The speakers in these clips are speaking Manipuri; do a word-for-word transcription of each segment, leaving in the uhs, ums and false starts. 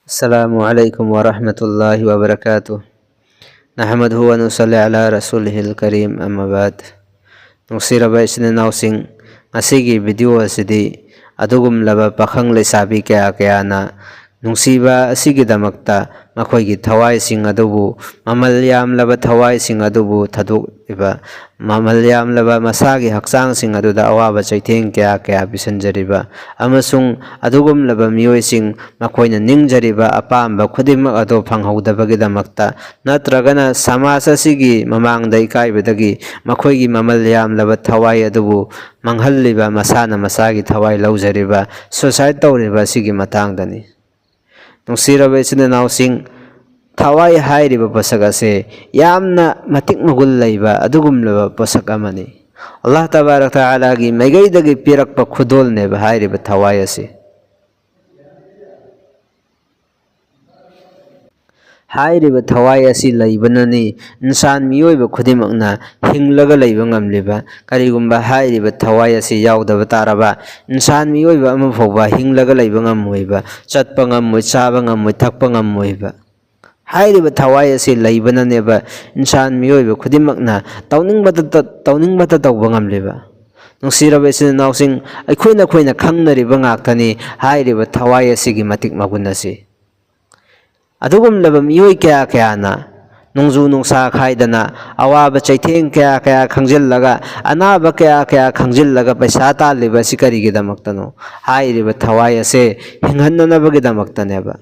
السلام عليكم ورحمة الله وبركاته. نحمده ونصلي على رسوله الكريم، أما بعد. ꯅꯨꯡꯁꯤꯔꯕ ꯏꯆꯤꯟ ꯏꯅꯥꯎꯁꯤꯡ, ꯉꯁꯤꯒꯤ video ꯑꯁꯤꯗꯤ ꯑꯗꯨꯒꯨꯝꯂꯕ ꯄꯥꯈꯪ ꯂꯩꯁꯥꯕꯤ ꯀꯌꯥ ꯀꯌꯥꯅ ꯅꯨꯡꯁꯤꯕ ꯑꯁꯤꯒꯤꯗꯃꯛꯇ ꯃꯈꯣꯏꯒꯤ ꯊꯋꯥꯏꯁꯤꯡ ꯑꯗꯨꯕꯨ, ꯃꯃꯜ ꯌꯥꯝꯂꯕ ꯊꯋꯥꯏꯁꯤꯡ ꯑꯗꯨꯕꯨ ꯊꯥꯗꯣꯛꯂꯤꯕ, ꯃꯃꯜ ꯌꯥꯝꯂꯕ ꯃꯁꯥꯒꯤ ꯍꯛꯆꯥꯡꯁꯤꯡ ꯑꯗꯨꯗ ꯑꯋꯥꯕ ꯆꯩꯊꯦꯡ ꯀꯌꯥ ꯀꯌꯥ ꯄꯤꯁꯤꯟꯖꯔꯤꯕ, ꯑꯃꯁꯨꯡ ꯑꯗꯨꯒꯨꯝꯂꯕ ꯃꯤꯑꯣꯏꯁꯤꯡ, ꯃꯈꯣꯏꯅ ꯅꯤꯡꯖꯔꯤꯕ ꯑꯄꯥꯝꯕ ꯈꯨꯗꯤꯡꯃꯛ ꯑꯗꯨ ꯐꯪꯍꯧꯗꯕꯒꯤꯗꯃꯛꯇ ꯅꯠꯇ꯭ꯔꯒꯅ ꯁꯃꯥꯖ ꯑꯁꯤꯒꯤ ꯃꯃꯥꯡꯗ ꯏꯀꯥꯏꯕꯗꯒꯤ ꯃꯈꯣꯏꯒꯤ ꯃꯃꯜ ꯌꯥꯝꯂꯕ ꯊꯋꯥꯏ ꯑꯗꯨꯕꯨ ꯃꯥꯡꯍꯜꯂꯤꯕ, ꯃꯁꯥꯅ ꯃꯁꯥꯒꯤ ꯊꯋꯥꯏ ꯂꯧꯖꯔꯤꯕ, suicide ꯇꯧꯔꯤꯕ ꯑꯁꯤꯒꯤ ꯃꯇꯥꯡꯗꯅꯤ꯫ ꯅꯨꯡꯁꯤꯔꯕ ꯏꯆꯤꯟ ꯏꯅꯥꯎꯁꯤꯡ, ꯊꯋꯥꯏ ꯍꯥꯏꯔꯤꯕ ꯄꯣꯠꯁꯛ ꯑꯁꯦ ꯌꯥꯝꯅ ꯃꯇꯤꯛ ꯃꯒꯨꯟ ꯂꯩꯕ ꯑꯗꯨꯒꯨꯝꯂꯕ ꯄꯣꯠꯁꯛ ꯑꯃꯅꯤ꯫ ꯑꯜꯂꯥꯍ ꯇꯕꯥꯔꯛ ꯇꯥꯂꯥꯒꯤ ꯃꯥꯏꯀꯩꯗꯒꯤ ꯄꯤꯔꯛꯄ ꯈꯨꯗꯣꯜꯅꯦꯕ ꯍꯥꯏꯔꯤꯕ ꯊꯋꯥꯏ ꯑꯁꯤ꯫ ꯍꯥꯏꯔꯤꯕ ꯊꯋꯥꯏ ꯑꯁꯤ ꯂꯩꯕꯅꯅꯤ ꯏꯟꯁꯥꯟ ꯃꯤꯑꯣꯏꯕ ꯈꯨꯗꯤꯡꯃꯛꯅ ꯍꯤꯡꯂꯒ ꯂꯩꯕ ꯉꯝꯂꯤꯕ꯫ ꯀꯔꯤꯒꯨꯝꯕ ꯍꯥꯏꯔꯤꯕ ꯊꯋꯥꯏ ꯑꯁꯤ ꯌꯥꯎꯗꯕ ꯇꯥꯔꯕ, ꯏꯟꯁꯥꯟ ꯃꯤꯑꯣꯏꯕ ꯑꯃ ꯐꯥꯎꯕ ꯍꯤꯡꯂꯒ ꯂꯩꯕ ꯉꯝꯃꯣꯏꯕ, ꯆꯠꯄ ꯉꯝꯃꯣꯏ, ꯆꯥꯕ ꯉꯝꯃꯣꯏ, ꯊꯛꯄ ꯉꯝꯃꯣꯏꯕ꯫ ꯍꯥꯏꯔꯤꯕ ꯊꯋꯥꯏ ꯑꯁꯤ ꯂꯩꯕꯅꯅꯦꯕ ꯏꯟꯁꯥꯟ ꯃꯤꯑꯣꯏꯕ ꯈꯨꯗꯤꯡꯃꯛꯅ ꯇꯧꯅꯤꯡꯕꯇ ꯇ-, ꯇꯧꯅꯤꯡꯕꯇ ꯇꯧꯕ ꯉꯝꯂꯤꯕ꯫ ꯅꯨꯡꯁꯤꯔꯕ ꯏꯆꯤꯟ ꯏꯅꯥꯎꯁꯤꯡ, ꯑꯩꯈꯣꯏ ꯅꯈꯣꯏꯅ ꯈꯪꯅꯔꯤꯕ ꯉꯥꯛꯇꯅꯤ ꯍꯥꯏꯔꯤꯕ ꯊꯋꯥꯏ ꯑꯁꯤꯒꯤ ꯃꯇꯤꯛ ꯃꯒꯨꯟ ꯑꯁꯤ꯫ ꯑꯗꯨꯒꯨꯝꯂꯕ ꯃꯤꯑꯣꯏ ꯀꯌꯥ ꯀꯌꯥꯅ ꯅꯣꯡꯖꯨ ꯅꯨꯡꯁꯥ ꯈꯥꯏꯗꯅ, ꯑꯋꯥꯕ ꯆꯩꯊꯦꯡ ꯀꯌꯥ ꯀꯌꯥ ꯈꯪꯖꯤꯜꯂꯒ, ꯑꯅꯥꯕ ꯀꯌꯥ ꯀꯌꯥ ꯈꯪꯖꯤꯜꯂꯒ ꯄꯩꯁꯥ ꯇꯥꯜꯂꯤꯕ ꯑꯁꯤ ꯀꯔꯤꯒꯤꯗꯃꯛꯇꯅꯣ? ꯍꯥꯏꯔꯤꯕ ꯊꯋꯥꯏ ꯑꯁꯦ ꯍꯤꯡꯍꯟꯅꯅꯕꯒꯤꯗꯃꯛꯇꯅꯦꯕ꯫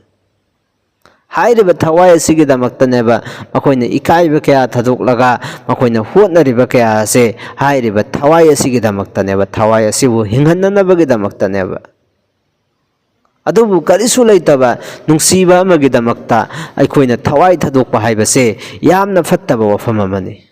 ꯍꯥꯏꯔꯤꯕ ꯊꯋꯥꯏ ꯑꯁꯤꯒꯤꯗꯃꯛꯇꯅꯦꯕ ꯃꯈꯣꯏꯅ ꯏꯀꯥꯏꯕ ꯀꯌꯥ ꯊꯥꯗꯣꯛꯂꯒ ꯃꯈꯣꯏꯅ ꯍꯣꯠꯅꯔꯤꯕ ꯀꯌꯥ ꯑꯁꯦ꯫ ꯍꯥꯏꯔꯤꯕ ꯊꯋꯥꯏ ꯑꯁꯤꯒꯤꯗꯃꯛꯇꯅꯦꯕ, ꯊꯋꯥꯏ ꯑꯁꯤꯕꯨ ꯍꯤꯡꯍꯟꯅꯅꯕꯒꯤꯗꯃꯛꯇꯅꯦꯕ꯫ ꯑꯗꯨꯕꯨ ꯀꯔꯤꯁꯨ ꯂꯩꯇꯕ ꯅꯨꯡꯁꯤꯕ ꯑꯃꯒꯤꯗꯃꯛꯇ ꯑꯩꯈꯣꯏꯅ ꯊꯋꯥꯏ ꯊꯥꯗꯣꯛꯄ ꯍꯥꯏꯕꯁꯦ ꯌꯥꯝꯅ ꯐꯠꯇꯕ ꯋꯥꯐꯝ ꯑꯃꯅꯤ꯫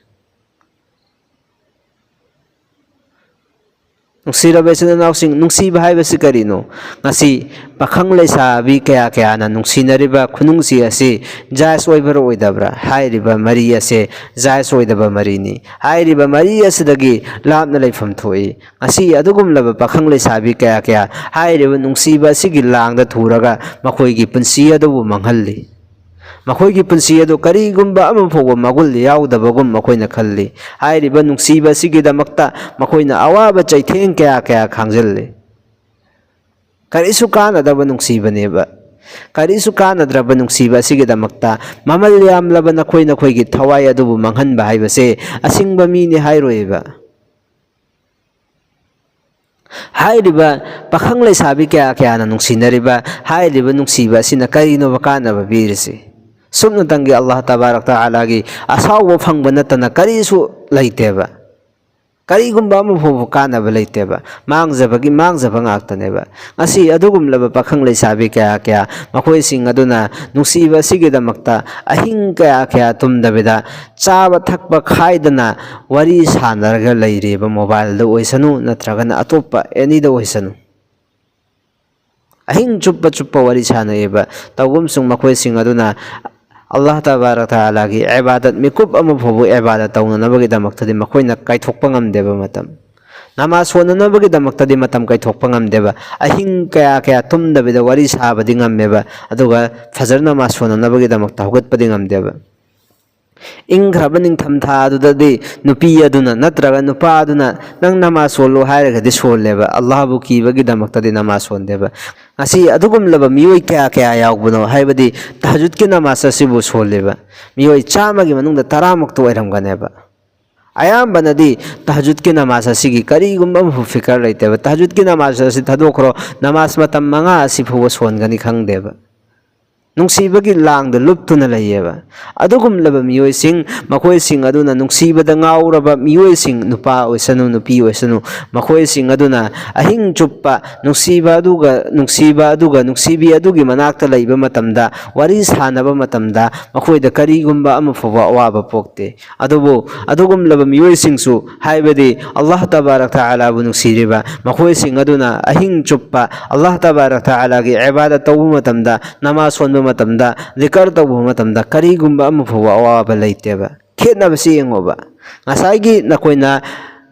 ꯅꯨꯡꯁꯤꯔꯕ ꯏꯆꯤꯟ ꯏꯅꯥꯎꯁꯤꯡ, ꯅꯨꯡꯁꯤꯕ ꯍꯥꯏꯕꯁꯤ ꯀꯔꯤꯅꯣ? ꯉꯁꯤ ꯄꯥꯈꯪ ꯂꯩꯁꯥꯕꯤ ꯀꯌꯥ ꯀꯌꯥꯅ ꯅꯨꯡꯁꯤꯅꯔꯤꯕ ꯈꯨꯅꯨꯡꯁꯤ ꯑꯁꯤ ꯖꯥꯏꯖ ꯑꯣꯏꯕ꯭ꯔꯥ ꯑꯣꯏꯗꯕ꯭ꯔꯥ? ꯍꯥꯏꯔꯤꯕ ꯃꯔꯤ ꯑꯁꯦ ꯖꯥꯏꯖ ꯑꯣꯏꯗꯕ ꯃꯔꯤꯅꯤ꯫ ꯍꯥꯏꯔꯤꯕ ꯃꯔꯤ ꯑꯁꯤꯗꯒꯤ ꯂꯥꯞꯅ ꯂꯩꯐꯝ ꯊꯣꯛꯏ꯫ ꯉꯁꯤ ꯑꯗꯨꯒꯨꯝꯂꯕ ꯄꯥꯈꯪ ꯂꯩꯁꯥꯕꯤ ꯀꯌꯥ ꯀꯌꯥ ꯍꯥꯏꯔꯤꯕ ꯅꯨꯡꯁꯤꯕ ꯑꯁꯤꯒꯤ ꯂꯥꯡꯗ ꯊꯨꯔꯒ ꯃꯈꯣꯏꯒꯤ ꯄꯨꯟꯁꯤ ꯑꯗꯨꯕꯨ ꯃꯥꯡꯍꯜꯂꯤ꯫ ꯃꯈꯣꯏꯒꯤ ꯄꯨꯟꯁꯤ ꯑꯗꯨ ꯀꯔꯤꯒꯨꯝꯕ ꯑꯃ ꯐꯥꯎꯕ ꯃꯒꯨꯟ ꯌꯥꯎꯗꯕꯒꯨꯝ ꯃꯈꯣꯏꯅ ꯈꯜꯂꯤ꯫ ꯍꯥꯏꯔꯤꯕ ꯅꯨꯡꯁꯤꯕ ꯑꯁꯤꯒꯤꯗꯃꯛꯇ ꯃꯈꯣꯏꯅ ꯑꯋꯥꯕ ꯆꯩꯊꯦꯡ ꯀꯌꯥ ꯀꯌꯥ ꯈꯥꯡꯖꯤꯜꯂꯤ꯫ ꯀꯔꯤꯁꯨ ꯀꯥꯟꯅꯗꯕ ꯅꯨꯡꯁꯤꯕꯅꯦꯕ꯫ ꯀꯔꯤꯁꯨ ꯀꯥꯟꯅꯗ꯭ꯔꯕ ꯅꯨꯡꯁꯤꯕ ꯑꯁꯤꯒꯤꯗꯃꯛꯇ ꯃꯃꯜ ꯌꯥꯝꯂꯕ ꯅꯈꯣꯏ ꯅꯈꯣꯏꯒꯤ ꯊꯋꯥꯏ ꯑꯗꯨꯕꯨ ꯃꯥꯡꯍꯟꯕ ꯍꯥꯏꯕꯁꯦ ꯑꯁꯤꯡꯕ ꯃꯤꯅꯤ ꯍꯥꯏꯔꯣꯏꯕ꯫ ꯍꯥꯏꯔꯤꯕ ꯄꯥꯈꯪ ꯂꯩꯁꯥꯕꯤ ꯀꯌꯥ ꯀꯌꯥꯅ ꯅꯨꯡꯁꯤꯅꯔꯤꯕ ꯍꯥꯏꯔꯤꯕ ꯅꯨꯡꯁꯤꯕ ꯑꯁꯤꯅ ꯀꯔꯤꯅꯣꯕ ꯀꯥꯟꯅꯕ ꯄꯤꯔꯤꯁꯤ? ꯁꯨꯞꯅꯇꯪꯒꯤ ꯑꯜꯂꯥꯍ ꯇꯕꯥꯔꯛ ꯇꯥꯂꯥꯒꯤ ꯑꯁꯥꯎꯕ ꯐꯪꯕ ꯅꯠꯇꯅ ꯀꯔꯤꯁꯨ ꯂꯩꯇꯦꯕ꯫ ꯀꯔꯤꯒꯨꯝꯕ ꯑꯃ ꯐꯥꯎꯕ ꯀꯥꯟꯅꯕ ꯂꯩꯇꯦꯕ꯫ ꯃꯥꯡꯖꯕꯒꯤ ꯃꯥꯡꯖꯕ ꯉꯥꯛꯇꯅꯦꯕ꯫ ꯉꯁꯤ ꯑꯗꯨꯒꯨꯝꯂꯕ ꯄꯥꯈꯪ ꯂꯩꯁꯥꯕꯤ ꯀꯌꯥ ꯀꯌꯥ ꯃꯈꯣꯏꯁꯤꯡ ꯑꯗꯨꯅ ꯅꯨꯡꯁꯤꯕ ꯑꯁꯤꯒꯤꯗꯃꯛꯇ ꯑꯍꯤꯡ ꯀꯌꯥ ꯀꯌꯥ ꯇꯨꯝꯗꯕꯤꯗ ꯆꯥꯕ ꯊꯛꯄ ꯈꯥꯏꯗꯅ ꯋꯥꯔꯤ ꯁꯥꯟꯅꯔꯒ ꯂꯩꯔꯤꯕ, ꯃꯣꯕꯥꯏꯜꯗ ꯑꯣꯏꯁꯅꯨ ꯅꯠꯇ꯭ꯔꯒꯅ ꯑꯇꯣꯞꯄ ꯑꯦꯅꯤꯗ ꯑꯣꯏꯁꯅꯨ꯫ ꯑꯍꯤꯡ ꯆꯨꯞꯄ ꯆꯨꯞꯄ ꯋꯥꯔꯤ ꯁꯥꯟꯅꯩꯑꯕ꯫ ꯇꯧꯒꯨꯝꯁꯨꯡ ꯃꯈꯣꯏꯁꯤꯡ ꯑꯗꯨꯅ ꯑꯜꯂꯥꯍ ꯇꯕꯥꯔꯛ ꯇꯥꯂꯥꯒꯤ ꯏꯕꯥꯗꯠ, ꯃꯤꯀꯨꯞ ꯑꯃ ꯐꯥꯎꯕ ꯏꯕꯥꯗꯠ ꯇꯧꯅꯅꯕꯒꯤꯗꯃꯛꯇꯗꯤ ꯃꯈꯣꯏꯅ ꯀꯥꯏꯊꯣꯛꯄ ꯉꯝꯗꯦꯕ ꯃꯇꯝ꯫ ꯅꯃꯥꯖ ꯁꯣꯟꯅꯅꯕꯒꯤꯗꯃꯛꯇꯗꯤ ꯃꯇꯝ ꯀꯥꯏꯊꯣꯛꯄ ꯉꯝꯗꯦꯕ꯫ ꯑꯍꯤꯡ ꯀꯌꯥ ꯀꯌꯥ ꯇꯨꯝꯗꯕꯤꯗ ꯋꯥꯔꯤ ꯁꯥꯕꯗꯤ ꯉꯝꯃꯦꯕ, ꯑꯗꯨꯒ ꯐꯖꯔ ꯅꯃꯥꯖ ꯁꯣꯟꯅꯅꯕꯒꯤꯗꯃꯛꯇ ꯍꯧꯒꯠꯄꯗꯤ ꯉꯝꯗꯦꯕ꯫ ꯏꯪꯈ꯭ꯔꯕ ꯅꯤꯡꯊꯝꯊꯥ ꯑꯗꯨꯗꯗꯤ ꯅꯨꯄꯤ ꯑꯗꯨꯅ ꯅꯠꯇ꯭ꯔꯒ ꯅꯨꯄꯥ ꯑꯗꯨꯅ "ꯅꯪ ꯅꯃꯥꯖ ꯁꯣꯜꯂꯨ" ꯍꯥꯏꯔꯒꯗꯤ ꯁꯣꯜꯂꯦꯕ, ꯑꯜꯂꯥꯍꯕꯨ ꯀꯤꯕꯒꯤꯗꯃꯛꯇꯗꯤ ꯅꯃꯥꯖ ꯁꯣꯟꯗꯦꯕ꯫ ꯉꯁꯤ ꯑꯗꯨꯒꯨꯝꯂꯕ ꯃꯤꯑꯣꯏ ꯀꯌꯥ ꯀꯌꯥ ꯌꯥꯎꯕꯅꯣ? ꯍꯥꯏꯕꯗꯤ ꯇꯍꯖꯨꯗꯀꯤ ꯅꯃꯥꯖ ꯑꯁꯤꯕꯨ ꯁꯣꯜꯂꯤꯕ ꯃꯤꯑꯣꯏ ꯆꯥꯝꯃꯒꯤ ꯃꯅꯨꯡꯗ ꯇꯔꯥꯃꯨꯛꯇ ꯑꯣꯏꯔꯝꯒꯅꯦꯕ꯫ ꯑꯌꯥꯝꯕꯅꯗꯤ ꯇꯍꯖꯨꯗꯀꯤ ꯅꯃꯥꯖ ꯑꯁꯤꯒꯤ ꯀꯔꯤꯒꯨꯝꯕ ꯑꯃꯐꯥꯎ ꯐꯤꯀꯔ ꯂꯩꯇꯦꯕ꯫ ꯇꯍꯖꯨꯗꯀꯤ ꯅꯃꯥꯖ ꯑꯁꯤ ꯊꯥꯗꯣꯛꯈ꯭ꯔꯣ, ꯅꯃꯥꯖ ꯃꯇꯝ ꯃꯉꯥ ꯑꯁꯤ ꯐꯥꯎꯕ ꯁꯣꯟꯒꯅꯤ ꯈꯪꯗꯦꯕ꯫ ꯅꯨꯡꯁꯤꯕꯒꯤ ꯂꯥꯡꯗ ꯂꯨꯞꯇꯨꯅ ꯂꯩꯌꯦꯕ꯫ ꯑꯗꯨꯒꯨꯝꯂꯕ ꯃꯤꯑꯣꯏꯁꯤꯡ, ꯃꯈꯣꯏꯁꯤꯡ ꯑꯗꯨꯅ ꯅꯨꯡꯁꯤꯕꯗ ꯉꯥꯎꯔꯕ ꯃꯤꯑꯣꯏꯁꯤꯡ, ꯅꯨꯄꯥ ꯑꯣꯏꯁꯅꯨ, ꯅꯨꯄꯤ ꯑꯣꯏꯁꯅꯨ, ꯃꯈꯣꯏꯁꯤꯡ ꯑꯗꯨꯅ ꯑꯍꯤꯡ ꯆꯨꯞꯄ ꯅꯨꯡꯁꯤꯕ ꯑꯗꯨꯒ, ꯅꯨꯡꯁꯤꯕ ꯑꯗꯨꯒ ꯅꯨꯡꯁꯤꯕꯤ ꯑꯗꯨꯒꯤ ꯃꯅꯥꯛꯇ ꯂꯩꯕ ꯃꯇꯝꯗ, ꯋꯥꯔꯤ ꯁꯥꯟꯅꯕ ꯃꯇꯝꯗ ꯃꯈꯣꯏꯗ ꯀꯔꯤꯒꯨꯝꯕ ꯑꯃ ꯐꯥꯎꯕ ꯑꯋꯥꯕ ꯄꯣꯛꯇꯦ꯫ ꯑꯗꯨꯕꯨ ꯑꯗꯨꯒꯨꯝꯂꯕ ꯃꯤꯑꯣꯏꯁꯤꯡꯁꯨ, ꯍꯥꯏꯕꯗꯤ ꯑꯜꯂꯥꯍ ꯇꯕꯥꯔꯛ ꯇꯥꯂꯥꯕꯨ ꯅꯨꯡꯁꯤꯔꯤꯕ ꯃꯈꯣꯏꯁꯤꯡ ꯑꯗꯨꯅ ꯑꯍꯤꯡ ꯆꯨꯞꯄ ꯑꯜꯂꯥꯍ ꯇꯕꯥꯔꯛ ꯇꯥꯂꯥꯒꯤ ꯏꯕꯥꯗꯠ ꯇꯧꯕ ꯃꯇꯝꯗ, ꯅꯃꯥꯖ ꯁꯣꯟꯕ ꯃꯇꯝꯗ, ꯖꯤꯀꯔ ꯇꯧꯕ ꯃꯇꯝꯗ ꯀꯔꯤꯒꯨꯝꯕ ꯑꯃ ꯐꯥꯎꯕ ꯑꯋꯥꯕ ꯂꯩꯇꯦꯕ꯫ ꯈꯦꯠꯅꯕꯁꯤ ꯌꯦꯡꯉꯣꯕ꯫ ꯉꯁꯥꯏꯒꯤ ꯅꯈꯣꯏꯅ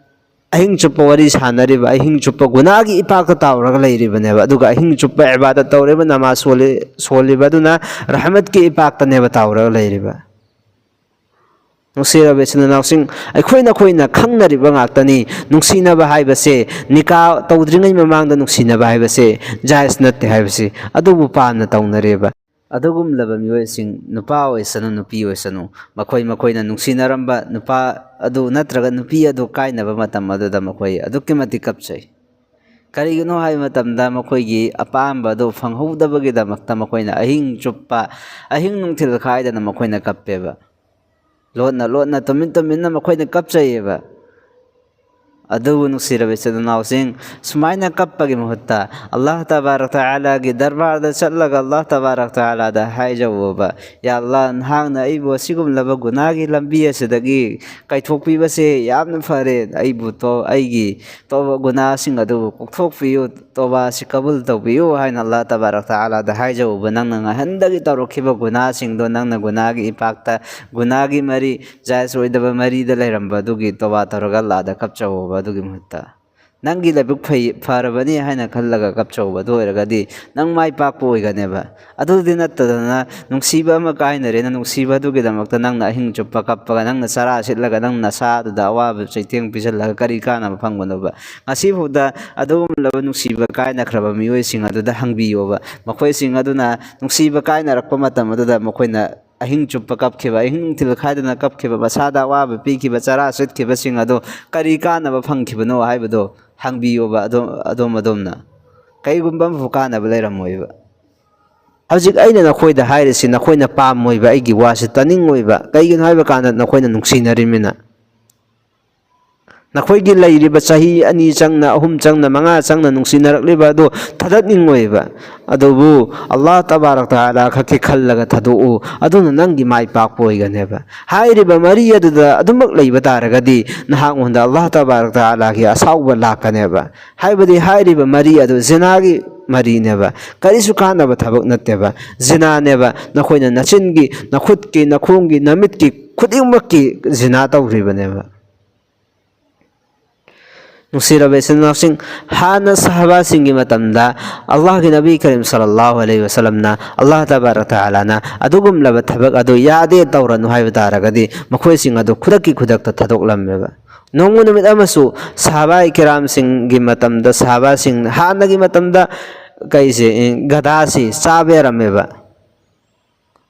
ꯑꯍꯤꯡ ꯆꯨꯞꯄ ꯋꯥꯔꯤ ꯁꯥꯟꯅꯔꯤꯕ, ꯑꯍꯤꯡ ꯆꯨꯞꯄ ꯒꯨꯅꯥꯒꯤ ꯏꯄꯥꯛꯇ ꯇꯥꯎꯔꯒ ꯂꯩꯔꯤꯕꯅꯦꯕ, ꯑꯗꯨꯒ ꯑꯍꯤꯡ ꯆꯨꯞꯄ ꯏꯕꯥꯗꯠ ꯇꯧꯔꯤꯕ, ꯅꯃꯥꯖ ꯁꯣꯜꯂꯤ-, ꯁꯣꯜꯂꯤꯕ ꯑꯗꯨꯅ ꯔꯍꯃꯠꯀꯤ ꯏꯄꯥꯛꯇꯅꯦꯕ ꯇꯥꯎꯔꯒ ꯂꯩꯔꯤꯕ꯫ ꯅꯨꯡꯁꯤꯔꯕ ꯏꯆꯤꯟ ꯏꯅꯥꯎꯁꯤꯡ, ꯑꯩꯈꯣꯏ ꯅꯈꯣꯏꯅ ꯈꯪꯅꯔꯤꯕ ꯉꯥꯛꯇꯅꯤ, ꯅꯨꯡꯁꯤꯅꯕ ꯍꯥꯏꯕꯁꯦ, ꯅꯤꯀꯥ ꯇꯧꯗ꯭ꯔꯤꯉꯩ ꯃꯃꯥꯡꯗ ꯅꯨꯡꯁꯤꯅꯕ ꯍꯥꯏꯕꯁꯦ ꯖꯥꯏꯖ ꯅꯠꯇꯦ ꯍꯥꯏꯕꯁꯤ꯫ ꯑꯗꯨꯕꯨ ꯄꯥꯝꯅ ꯇꯧꯅꯔꯦꯕ꯫ ꯑꯗꯨꯒꯨꯝꯂꯕ ꯃꯤꯑꯣꯏꯁꯤꯡ, ꯅꯨꯄꯥ ꯑꯣꯏꯁꯅꯨ, ꯅꯨꯄꯤ ꯑꯣꯏꯁꯅꯨ, ꯃꯈꯣꯏ ꯃꯈꯣꯏꯅ ꯅꯨꯡꯁꯤꯅꯔꯝꯕ ꯅꯨꯄꯥ ꯑꯗꯨ ꯅꯠꯇ꯭ꯔꯒ ꯅꯨꯄꯤ ꯑꯗꯨ ꯀꯥꯏꯅꯕ ꯃꯇꯝ ꯑꯗꯨꯗ ꯃꯈꯣꯏ ꯑꯗꯨꯛꯀꯤ ꯃꯇꯤꯛ ꯀꯞꯆꯩ꯫ ꯀꯔꯤꯒꯤꯅꯣ ꯍꯥꯏꯕ ꯃꯇꯝꯗ, ꯃꯈꯣꯏꯒꯤ ꯑꯄꯥꯝꯕ ꯑꯗꯨ ꯐꯪꯍꯧꯗꯕꯒꯤꯗꯃꯛꯇ ꯃꯈꯣꯏꯅ ꯑꯍꯤꯡ ꯆꯨꯞꯄ, ꯑꯍꯤꯡ ꯅꯨꯡꯊꯤꯜ ꯈꯥꯏꯗꯅ ꯃꯈꯣꯏꯅ ꯀꯞꯄꯦꯕ꯫ ꯂꯣꯟꯅ ꯂꯣꯟꯅ, ꯇꯨꯃꯤꯟ ꯇꯨꯃꯤꯟꯅ ꯃꯈꯣꯏꯅ ꯀꯞꯆꯩꯌꯦꯕ꯫ ꯑꯗꯨꯕꯨ ꯅꯨꯡꯁꯤꯔꯕ ꯏꯆꯤꯟ ꯏꯅꯥꯎꯁꯤꯡ, ꯁꯨꯃꯥꯏꯅ ꯀꯞꯄꯒꯤ ꯃꯍꯨꯠꯇ ꯑꯜꯂꯥꯍ ꯇꯕꯥꯔꯛ ꯇꯥꯂꯥꯒꯤ ꯗꯔꯕꯥꯔꯗ ꯆꯠꯂꯒ ꯑꯜꯂꯥꯍ ꯇꯕꯥꯔꯛ ꯇꯥꯂꯥꯗ ꯍꯥꯏꯖꯧꯕ, "ꯌꯥ ꯑꯜꯂꯥꯍ, ꯅꯍꯥꯛꯅ ꯑꯩꯕꯨ ꯑꯁꯤꯒꯨꯝꯂꯕ ꯒꯨꯅꯥꯒꯤ ꯂꯝꯕꯤ ꯑꯁꯤꯗꯒꯤ ꯀꯥꯏꯊꯣꯛꯄꯤꯕꯁꯦ ꯌꯥꯝꯅ ꯐꯔꯦ꯫ ꯑꯩꯕꯨ ꯇꯣ-, ꯑꯩꯒꯤ ꯇꯧꯕ ꯒꯨꯅꯥꯁꯤꯡ ꯑꯗꯨꯕꯨ ꯀꯣꯛꯊꯣꯛꯄꯤꯌꯨ, ꯇꯣꯕꯥ ꯑꯁꯤ ꯀꯕꯨꯜ ꯇꯧꯕꯤꯌꯨ" ꯍꯥꯏꯅ ꯑꯜꯂꯥꯍ ꯇꯕꯥꯔꯛ ꯇꯥꯂꯥꯗ ꯍꯥꯏꯖꯧꯕ꯫ ꯅꯪꯅ ꯉꯍꯟꯗꯒꯤ ꯇꯧꯔꯛꯈꯤꯕ ꯒꯨꯅꯥꯁꯤꯡꯗꯣ, ꯅꯪꯅ ꯒꯨꯅꯥꯒꯤ ꯏꯄꯥꯛꯇ, ꯒꯨꯅꯥꯒꯤ ꯃꯔꯤ, ꯖꯥꯏꯖ ꯑꯣꯏꯗꯕ ꯃꯔꯤꯗ ꯂꯩꯔꯝꯕ ꯑꯗꯨꯒꯤ ꯇꯣꯕꯥ ꯇꯧꯔꯒ ꯑꯜꯂꯥꯍꯗ ꯀꯞꯆꯧꯕ꯫ ꯑꯗꯨꯒꯤ ꯃꯍꯨꯠꯇ ꯅꯪꯒꯤ ꯂꯥꯏꯕꯛ ꯐꯩ, ꯐꯔꯕꯅꯤ ꯍꯥꯏꯅ ꯈꯜꯂꯒ ꯀꯞꯆꯧꯕ꯫ ꯑꯗꯨ ꯑꯣꯏꯔꯒꯗꯤ ꯅꯪ ꯃꯥꯏ ꯄꯥꯛꯄ ꯑꯣꯏꯒꯅꯦꯕ꯫ ꯑꯗꯨꯗꯤ ꯅꯠꯇꯗꯅ, ꯅꯨꯡꯁꯤꯕ ꯑꯃ ꯀꯥꯏꯅꯔꯦꯅ, ꯅꯨꯡꯁꯤꯕ ꯑꯗꯨꯒꯤꯗꯃꯛꯇ ꯅꯪꯅ ꯑꯍꯤꯡ ꯆꯨꯞꯄ ꯀꯞꯄꯒ, ꯅꯪꯅ ꯆꯔꯥ ꯁꯤꯠꯂꯒ, ꯅꯪ ꯅꯁꯥꯗꯨꯗ ꯑꯋꯥꯕ ꯆꯩꯊꯦꯡ ꯄꯤꯁꯤꯜꯂꯒ ꯀꯔꯤ ꯀꯥꯟꯅꯕ ꯐꯪꯕꯅꯣꯕ? ꯉꯁꯤꯐꯥꯎꯗ ꯑꯗꯨꯒꯨꯝꯂꯕ ꯅꯨꯡꯁꯤꯕ ꯀꯥꯏꯅꯈ꯭ꯔꯕ ꯃꯤꯑꯣꯏꯁꯤꯡ ꯑꯗꯨꯗ ꯍꯪꯕꯤꯌꯣꯕ꯫ ꯃꯈꯣꯏꯁꯤꯡ ꯑꯗꯨꯅ ꯅꯨꯡꯁꯤꯕ ꯀꯥꯏꯅꯔꯛꯄ ꯃꯇꯝ ꯑꯗꯨꯗ ꯃꯈꯣꯏꯅ ꯑꯍꯤꯡ ꯆꯨꯞꯄ ꯀꯞꯈꯤꯕ, ꯑꯍꯤꯡ ꯅꯨꯡꯊꯤꯜ ꯈꯥꯏꯗꯅ ꯀꯞꯈꯤꯕ, ꯃꯁꯥꯗ ꯑꯋꯥꯕ ꯄꯤꯈꯤꯕ, ꯆꯔꯥ ꯁꯤꯠꯈꯤꯕꯁꯤꯡ ꯑꯗꯣ ꯀꯔꯤ ꯀꯥꯟꯅꯕ ꯐꯪꯈꯤꯕꯅꯣ ꯍꯥꯏꯕꯗꯣ ꯍꯪꯕꯤꯌꯣꯕ ꯑꯗꯣꯝ, ꯑꯗꯣꯝ ꯑꯗꯣꯝꯅ꯫ ꯀꯩꯒꯨꯝꯕ ꯑꯃꯐꯥꯎ ꯀꯥꯟꯅꯕ ꯂꯩꯔꯝꯃꯣꯏꯕ꯫ ꯍꯧꯖꯤꯛ ꯑꯩꯅ ꯅꯈꯣꯏꯗ ꯍꯥꯏꯔꯤꯁꯤ ꯅꯈꯣꯏꯅ ꯄꯥꯝꯃꯣꯏꯕ, ꯑꯩꯒꯤ ꯋꯥꯁꯤ ꯇꯥꯅꯤꯡꯉꯣꯏꯕ꯫ ꯀꯩꯒꯤꯅꯣ ꯍꯥꯏꯕ ꯀꯥꯟꯗ ꯅꯈꯣꯏꯅ ꯅꯨꯡꯁꯤꯅꯔꯤꯃꯤꯅ꯫ ꯅꯈꯣꯏꯒꯤ ꯂꯩꯔꯤꯕ ꯆꯍꯤ ꯑꯅꯤ ꯆꯪꯅ, ꯑꯍꯨꯝ ꯆꯪꯅ, ꯃꯉꯥ ꯆꯪꯅ ꯅꯨꯡꯁꯤꯅꯔꯛꯂꯤꯕ ꯑꯗꯨ ꯊꯥꯗꯠꯅꯤꯡꯉꯣꯏꯕ꯫ ꯑꯗꯨꯕꯨ ꯑꯜꯂꯥꯍ ꯇꯕꯥꯔꯛ ꯇꯥꯂꯥ ꯈꯛꯀꯤ ꯈꯜꯂꯒ ꯊꯥꯗꯣꯛꯎ, ꯑꯗꯨꯅ ꯅꯪꯒꯤ ꯃꯥꯏ ꯄꯥꯛꯄ ꯑꯣꯏꯒꯅꯦꯕ꯫ ꯍꯥꯏꯔꯤꯕ ꯃꯔꯤ ꯑꯗꯨꯗ ꯑꯗꯨꯃꯛ ꯂꯩꯕ ꯇꯥꯔꯒꯗꯤ ꯅꯍꯥꯛꯉꯣꯟꯗ ꯑꯜꯂꯥꯍ ꯇꯕꯥꯔꯛ ꯇꯥꯂꯥꯒꯤ ꯑꯁꯥꯎꯕ ꯂꯥꯛꯀꯅꯦꯕ꯫ ꯍꯥꯏꯕꯗꯤ ꯍꯥꯏꯔꯤꯕ ꯃꯔꯤ ꯑꯗꯨ ꯖꯤꯅꯥꯒꯤ ꯃꯔꯤꯅꯦꯕ, ꯀꯔꯤꯁꯨ ꯀꯥꯟꯅꯕ ꯊꯕꯛ ꯅꯠꯇꯦꯕ꯫ ꯖꯤꯅꯥꯅꯦꯕ, ꯅꯈꯣꯏꯅ ꯅꯆꯤꯟꯒꯤ, ꯅꯈꯨꯠꯀꯤ, ꯅꯈꯣꯡꯒꯤ, ꯅꯃꯤꯠꯀꯤ ꯈꯨꯗꯤꯡꯃꯛꯀꯤ ꯖꯤꯅꯥ ꯇꯧꯔꯤꯕꯅꯦꯕ꯫ ꯅꯨꯡꯁꯤꯔꯕ ꯏꯆꯤꯟ ꯏꯅꯥꯎꯁꯤꯡ, ꯍꯥꯟꯅ ꯁꯍꯥꯕꯥꯁꯤꯡꯒꯤ ꯃꯇꯝꯗ ꯑꯜꯂꯥꯍꯒꯤ ꯅꯕꯤ ꯀꯔꯤꯝ ꯁꯜꯂꯜꯂꯥꯍꯨ ꯑꯂꯩꯍꯤ ꯋꯁꯜꯂꯝꯅ, ꯑꯜꯂꯥꯍ ꯇꯕꯥꯔꯛ ꯇꯥꯂꯥꯅ ꯑꯗꯨꯒꯨꯝꯂꯕ ꯊꯕꯛ ꯑꯗꯨ ꯌꯥꯗꯦ, ꯇꯧꯔꯅꯨ ꯍꯥꯏꯕ ꯇꯥꯔꯒꯗꯤ ꯃꯈꯣꯏꯁꯤꯡ ꯑꯗꯨ ꯈꯨꯗꯛꯀꯤ ꯈꯨꯗꯛꯇ ꯊꯥꯗꯣꯛꯂꯝꯃꯦꯕ꯫ ꯅꯣꯡꯃ ꯅꯨꯃꯤꯠ ꯑꯃꯁꯨ ꯁꯍꯥꯕꯥ ꯀꯤꯔꯥꯝꯁꯤꯡꯒꯤ ꯃꯇꯝꯗ, ꯁꯍꯥꯕꯥꯁꯤꯡ ꯍꯥꯟꯅꯒꯤ ꯃꯇꯝꯗ ꯀꯩꯁꯦ, ꯑꯦ, ꯒꯙꯥꯁꯤ ꯆꯥꯕ ꯌꯥꯔꯝꯃꯦꯕ꯫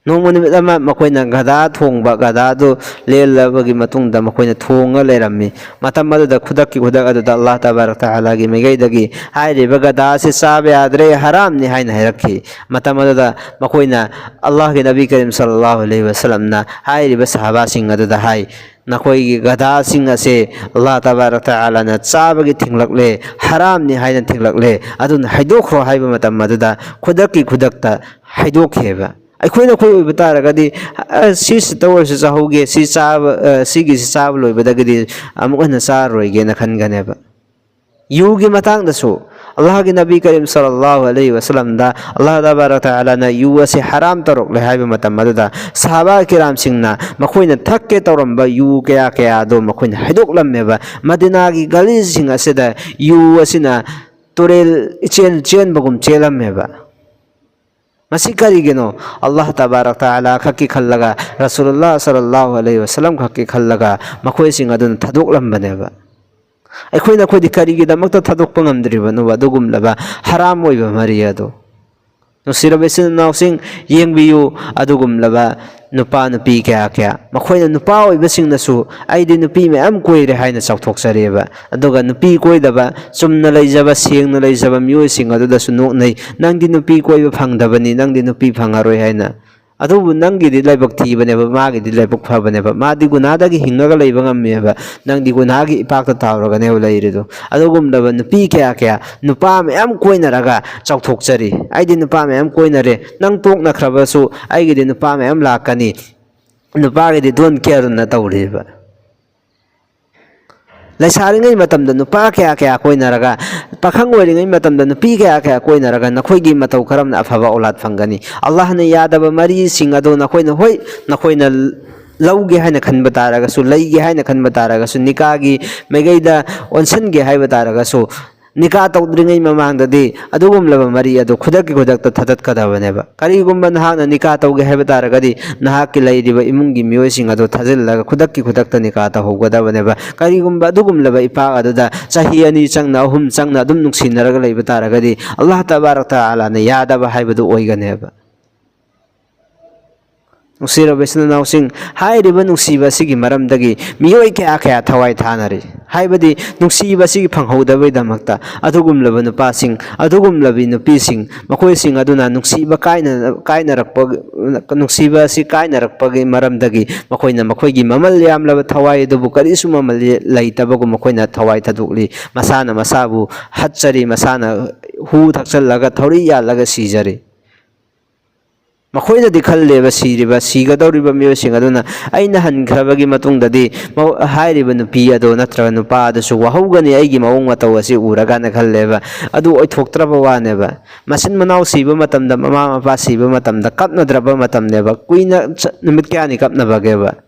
ꯅꯣꯡꯃ ꯅꯨꯃꯤꯠ ꯑꯃ ꯃꯈꯣꯏꯅ ꯒꯙꯥ ꯊꯣꯡꯕ, ꯒꯙꯥꯗꯨ ꯂꯦꯜꯂꯕꯒꯤ ꯃꯇꯨꯡꯗ ꯃꯈꯣꯏꯅ ꯊꯣꯡꯉ ꯂꯩꯔꯝꯃꯤ꯫ ꯃꯇꯝ ꯑꯗꯨꯗ ꯈꯨꯗꯛꯀꯤ ꯈꯨꯗꯛ ꯑꯗꯨꯗ ꯑꯜꯂꯥꯍ ꯇꯕꯥꯔꯛ ꯇꯥꯂꯥꯒꯤ ꯃꯥꯏꯀꯩꯗꯒꯤ ꯍꯥꯏꯔꯤꯕ ꯒꯙꯥ ꯑꯁꯤ ꯆꯥꯕ ꯌꯥꯗ꯭ꯔꯦ, ꯍꯔꯥꯝꯅꯤ ꯍꯥꯏꯅ ꯍꯥꯏꯔꯛꯈꯤ꯫ ꯃꯇꯝ ꯑꯗꯨꯗ ꯃꯈꯣꯏꯅ ꯑꯜꯂꯥꯍꯒꯤ ꯅꯕꯤ ꯀꯔꯤꯝ ꯁꯜꯂꯜꯂꯥꯍꯨ ꯑꯂꯩꯍꯤ ꯋꯁꯜꯂꯝꯅ ꯍꯥꯏꯔꯤꯕ ꯁꯍꯥꯕꯥꯁꯤꯡ ꯑꯗꯨꯗ ꯍꯥꯏ, "ꯅꯈꯣꯏꯒꯤ ꯒꯙꯥꯁꯤꯡ ꯑꯁꯦ ꯑꯜꯂꯥꯍ ꯇꯕꯥꯔꯛ ꯇꯥꯂꯥꯅ ꯆꯥꯕꯒꯤ ꯊꯤꯡꯂꯛꯂꯦ, ꯍꯔꯥꯝꯅꯤ ꯍꯥꯏꯅ ꯊꯤꯡꯂꯛꯂꯦ, ꯑꯗꯨꯅ ꯍꯥꯏꯗꯣꯛꯈ꯭ꯔꯣ" ꯍꯥꯏꯕ ꯃꯇꯝ ꯑꯗꯨꯗ ꯈꯨꯗꯛꯀꯤ ꯈꯨꯗꯛꯇ ꯍꯥꯏꯗꯣꯛꯈꯤꯑꯕ꯫ ꯑꯩꯈꯣꯏꯅ ꯑꯩꯈꯣꯏ ꯑꯣꯏꯕ ꯇꯥꯔꯒꯗꯤ, "ꯑ, ꯁꯤꯁꯤꯇ ꯑꯣꯏꯔꯁꯨ ꯆꯥꯍꯧꯒꯦ, ꯁꯤ ꯆꯥꯕ, ꯑ, ꯁꯤꯒꯤꯁꯤ ꯆꯥꯕ ꯂꯣꯏꯕꯗꯒꯤꯗꯤ ꯑꯃꯨꯛ ꯍꯟꯅ ꯆꯥꯔꯔꯣꯏꯒꯦꯅ" ꯈꯟꯒꯅꯦꯕ꯫ ꯌꯨꯒꯤ ꯃꯇꯥꯡꯗꯁꯨ ꯑꯜꯂꯥꯍꯒꯤ ꯅꯕꯤ ꯀꯔꯤꯝ ꯁꯜꯂꯜꯂꯥꯍꯨ ꯑꯂꯩꯍꯤ ꯋꯁꯜꯂꯝꯗ ꯑꯜꯂꯥꯍ ꯇꯕꯥꯔꯛ ꯇꯥꯂꯥꯅ ꯌꯨ ꯑꯁꯤ ꯍꯔꯥꯝ ꯇꯧꯔꯛꯂꯦ ꯍꯥꯏꯕ ꯃꯇꯝ ꯑꯗꯨꯗ ꯁꯍꯥꯕꯥ ꯀꯤꯔꯥꯝꯁꯤꯡꯅ ꯃꯈꯣꯏꯅ ꯊꯛꯀꯦ ꯇꯧꯔꯝꯕ ꯌꯨ ꯀꯌꯥ ꯀꯌꯥꯗꯣ ꯃꯈꯣꯏꯅ ꯍꯥꯏꯗꯣꯛꯂꯝꯃꯦꯕ꯫ ꯃꯗꯤꯅꯥꯒꯤ ꯒꯂꯤꯁꯤꯡ ꯑꯁꯤꯗ ꯌꯨ ꯑꯁꯤꯅ ꯇꯨꯔꯦꯜ ꯏꯆꯦꯜ ꯆꯦꯟꯕꯒꯨꯝ ꯆꯦꯜꯂꯝꯃꯦꯕ꯫ ꯃꯁꯤ ꯀꯔꯤꯒꯤꯅꯣ? ꯑꯜꯂꯥꯍ ꯇꯕꯥꯔꯛ ꯇꯥꯂꯥ ꯈꯛꯀꯤ ꯈꯜꯂꯒ, ꯔꯁꯨꯂꯨꯜꯂꯥꯍ ꯁꯜꯂꯜꯂꯥꯍꯨ ꯑꯂꯩꯍꯤ ꯋꯁꯜꯂꯝ ꯈꯛꯀꯤ ꯈꯜꯂꯒ ꯃꯈꯣꯏꯁꯤꯡ ꯑꯗꯨꯅ ꯊꯥꯗꯣꯛꯂꯝꯕꯅꯦꯕ꯫ ꯑꯩꯈꯣꯏꯅ ꯑꯩꯈꯣꯏꯗꯤ ꯀꯔꯤꯒꯤꯗꯃꯛꯇ ꯊꯥꯗꯣꯛꯄ ꯉꯝꯗ꯭ꯔꯤꯕꯅꯣꯕ ꯑꯗꯨꯒꯨꯝꯂꯕ ꯍꯔꯥꯝ ꯑꯣꯏꯕ ꯃꯔꯤ ꯑꯗꯨ? ꯅꯨꯡꯁꯤꯔꯕ ꯏꯆꯤꯟ ꯏꯅꯥꯎꯁꯤꯡ, ꯌꯦꯡꯕꯤꯌꯨ, ꯑꯗꯨꯒꯨꯝꯂꯕ ꯅꯨꯄꯥ ꯅꯨꯄꯤ ꯀꯌꯥ ꯀꯌꯥ, ꯃꯈꯣꯏꯅ ꯅꯨꯄꯥ ꯑꯣꯏꯕꯁꯤꯡꯅꯁꯨ "ꯑꯩꯗꯤ ꯅꯨꯄꯤ ꯃꯌꯥꯝ ꯀꯣꯏꯔꯦ" ꯍꯥꯏꯅ ꯆꯥꯎꯊꯣꯛꯆꯔꯤꯕ, ꯑꯗꯨꯒ ꯅꯨꯄꯤ ꯀꯣꯏꯗꯕ, ꯆꯨꯝꯅ ꯂꯩꯖꯕ, ꯁꯦꯡꯅ ꯂꯩꯖꯕ ꯃꯤꯑꯣꯏꯁꯤꯡ ꯑꯗꯨꯗꯁꯨ ꯅꯣꯛꯅꯩ, "ꯅꯪꯗꯤ ꯅꯨꯄꯤ ꯀꯣꯏꯕ ꯐꯪꯗꯕꯅꯤ, ꯅꯪꯗꯤ ꯅꯨꯄꯤ ꯐꯪꯉꯔꯣꯏ" ꯍꯥꯏꯅ꯫ ꯑꯗꯨꯕꯨ ꯅꯪꯒꯤꯗꯤ ꯂꯥꯏꯕꯛ ꯊꯤꯕꯅꯦꯕ, ꯃꯥꯒꯤꯗꯤ ꯂꯥꯏꯕꯛ ꯐꯕꯅꯦꯕ, ꯃꯥꯗꯤ ꯒꯨꯅꯥꯗꯒꯤ ꯍꯤꯡꯉꯒ ꯂꯩꯕ ꯉꯝꯃꯦꯕ, ꯅꯪꯗꯤ ꯒꯨꯅꯥꯒꯤ ꯏꯄꯥꯛꯇ ꯇꯥꯎꯔꯒꯅꯦꯕ ꯂꯩꯔꯤꯗꯣ꯫ ꯑꯗꯨꯒꯨꯝꯂꯕ ꯅꯨꯄꯤ ꯀꯌꯥ ꯀꯌꯥ ꯅꯨꯄꯥ ꯃꯌꯥꯝ ꯀꯣꯏꯅꯔꯒ ꯆꯥꯎꯊꯣꯛꯆꯔꯤ, "ꯑꯩꯗꯤ ꯅꯨꯄꯥ ꯃꯌꯥꯝ ꯀꯣꯏꯅꯔꯦ, ꯅꯪ ꯇꯣꯛꯅꯈ꯭ꯔꯕꯁꯨ ꯑꯩꯒꯤꯗꯤ ꯅꯨꯄꯥ ꯃꯌꯥꯝ ꯂꯥꯛꯀꯅꯤ, ꯅꯨꯄꯥꯒꯤꯗꯤ ꯗꯣꯟ ꯀꯦꯌꯔꯅ" ꯇꯧꯔꯤꯕ꯫ ꯂꯩꯁꯥꯔꯤꯉꯩ ꯃꯇꯝꯗ ꯅꯨꯄꯥ ꯀꯌꯥ ꯀꯌꯥ ꯀꯣꯏꯅꯔꯒ, ꯄꯥꯈꯪ ꯑꯣꯏꯔꯤꯉꯩ ꯃꯇꯝꯗ ꯅꯨꯄꯤ ꯀꯌꯥ ꯀꯌꯥ ꯀꯣꯏꯅꯔꯒ, ꯅꯈꯣꯏꯒꯤ ꯃꯇꯧ ꯀꯔꯝꯅ ꯑꯐꯕ ꯑꯧꯂꯥꯗ ꯐꯪꯒꯅꯤ? ꯑꯜꯂꯥꯍꯅ ꯌꯥꯗꯕ ꯃꯔꯤꯁꯤꯡ ꯑꯗꯨ ꯅꯈꯣꯏꯅ, ꯍꯣꯏ, ꯅꯈꯣꯏꯅ ꯂꯧꯒꯦ ꯍꯥꯏꯅ ꯈꯟꯕ ꯇꯥꯔꯒꯁꯨ, ꯂꯩꯒꯦ ꯍꯥꯏꯅ ꯈꯟꯕ ꯇꯥꯔꯒꯁꯨ, ꯅꯤꯀꯥꯒꯤ ꯃꯥꯏꯀꯩꯗ ꯑꯣꯟꯁꯤꯟꯒꯦ ꯍꯥꯏꯕ ꯇꯥꯔꯒꯁꯨ, ꯅꯤꯀꯥ ꯇꯧꯗ꯭ꯔꯤꯉꯩ ꯃꯃꯥꯡꯗꯗꯤ ꯑꯗꯨꯒꯨꯝꯂꯕ ꯃꯔꯤ ꯑꯗꯨ ꯈꯨꯗꯛꯀꯤ ꯈꯨꯗꯛꯇ ꯊꯥꯗꯠꯀꯗꯕꯅꯦꯕ꯫ ꯀꯔꯤꯒꯨꯝꯕ ꯅꯍꯥꯛꯅ ꯅꯤꯀꯥ ꯇꯧꯒꯦ ꯍꯥꯏꯕ ꯇꯥꯔꯒꯗꯤ, ꯅꯍꯥꯛꯀꯤ ꯂꯩꯔꯤꯕ ꯏꯃꯨꯡꯒꯤ ꯃꯤꯑꯣꯏꯁꯤꯡ ꯑꯗꯨ ꯊꯥꯖꯤꯜꯂꯒ ꯈꯨꯗꯛꯀꯤ ꯈꯨꯗꯛꯇ ꯅꯤꯀꯥ ꯇꯧꯍꯧꯒꯗꯕꯅꯦꯕ꯫ ꯀꯔꯤꯒꯨꯝꯕ ꯑꯗꯨꯒꯨꯝꯂꯕ ꯏꯄꯥꯛ ꯑꯗꯨꯗ ꯆꯍꯤ ꯑꯅꯤ ꯆꯪꯅ, ꯑꯍꯨꯝ ꯆꯪꯅ ꯑꯗꯨꯝ ꯅꯨꯡꯁꯤꯅꯔꯒ ꯂꯩꯕ ꯇꯥꯔꯒꯗꯤ, ꯑꯜꯂꯥꯍ ꯇꯕꯥꯔꯛ ꯇꯥꯂꯥꯅ ꯌꯥꯗꯕ ꯍꯥꯏꯕꯗꯨ ꯑꯣꯏꯒꯅꯦꯕ꯫ ꯅꯨꯡꯁꯤꯔꯕ ꯏꯆꯤꯟ ꯏꯅꯥꯎꯁꯤꯡ, ꯍꯥꯏꯔꯤꯕ ꯅꯨꯡꯁꯤꯕ ꯑꯁꯤꯒꯤ ꯃꯔꯝꯗꯒꯤ ꯃꯤꯑꯣꯏ ꯀꯌꯥ ꯀꯌꯥ ꯊꯋꯥꯏ ꯊꯥꯅꯔꯤ꯫ ꯍꯥꯏꯕꯗꯤ ꯅꯨꯡꯁꯤꯕ ꯑꯁꯤꯒꯤ ꯐꯪꯍꯧꯗꯕꯒꯤꯗꯃꯛꯇ ꯑꯗꯨꯒꯨꯝꯂꯕ ꯅꯨꯄꯥꯁꯤꯡ, ꯑꯗꯨꯒꯨꯝꯂꯕꯤ ꯅꯨꯄꯤꯁꯤꯡ, ꯃꯈꯣꯏꯁꯤꯡ ꯑꯗꯨꯅ ꯅꯨꯡꯁꯤꯕ ꯀꯥꯏꯅ-, ꯀꯥꯏꯅꯔꯛꯄ, ꯅꯨꯡꯁꯤꯕ ꯑꯁꯤ ꯀꯥꯏꯅꯔꯛꯄꯒꯤ ꯃꯔꯝꯗꯒꯤ ꯃꯈꯣꯏꯅ ꯃꯈꯣꯏꯒꯤ ꯃꯃꯜ ꯌꯥꯝꯂꯕ ꯊꯋꯥꯏ ꯑꯗꯨꯕꯨ ꯀꯔꯤꯁꯨ ꯃꯃꯜ ꯂꯩꯇꯕꯒꯨꯝ ꯃꯈꯣꯏꯅ ꯊꯋꯥꯏ ꯊꯥꯗꯣꯛꯂꯤ꯫ ꯃꯁꯥꯅ ꯃꯁꯥꯕꯨ ꯍꯥꯠꯆꯔꯤ, ꯃꯁꯥꯅ ꯍꯨ ꯊꯛꯆꯜꯂꯒ ꯊꯧꯔꯤ ꯌꯥꯜꯂꯒ ꯁꯤꯖꯔꯤ꯫ ꯃꯈꯣꯏꯅꯗꯤ ꯈꯜꯂꯦꯕ, ꯁꯤꯔꯤꯕ, ꯁꯤꯒꯗꯧꯔꯤꯕ ꯃꯤꯑꯣꯏꯁꯤꯡ ꯑꯗꯨꯅ, "ꯑꯩꯅ ꯍꯟꯈ꯭ꯔꯕꯒꯤ ꯃꯇꯨꯡꯗꯗꯤ ꯃꯧ-, ꯍꯥꯏꯔꯤꯕ ꯅꯨꯄꯤ ꯑꯗꯣ ꯅꯠꯇ꯭ꯔꯒ ꯅꯨꯄꯥ ꯑꯗꯨꯁꯨ ꯋꯥꯍꯧꯒꯅꯤ, ꯑꯩꯒꯤ ꯃꯑꯣꯡ ꯃꯇꯧ ꯑꯁꯤ ꯎꯔꯀꯥꯟꯗ" ꯈꯜꯂꯦꯕ꯫ ꯑꯗꯨ ꯑꯣꯏꯊꯣꯛꯇ꯭ꯔꯕ ꯋꯥꯅꯦꯕ꯫ ꯃꯆꯤꯟ ꯃꯅꯥꯎ ꯁꯤꯕ ꯃꯇꯝꯗ, ꯃꯃꯥ ꯃꯄꯥ ꯁꯤꯕ ꯃꯇꯝꯗ ꯀꯞꯅꯗ꯭ꯔꯕ ꯃꯇꯝꯅꯦꯕ꯫ ꯀꯨꯏꯅ ꯆ-, ꯅꯨꯃꯤꯠ ꯀꯌꯥꯅꯤ ꯀꯞꯅꯕꯒꯦꯕ?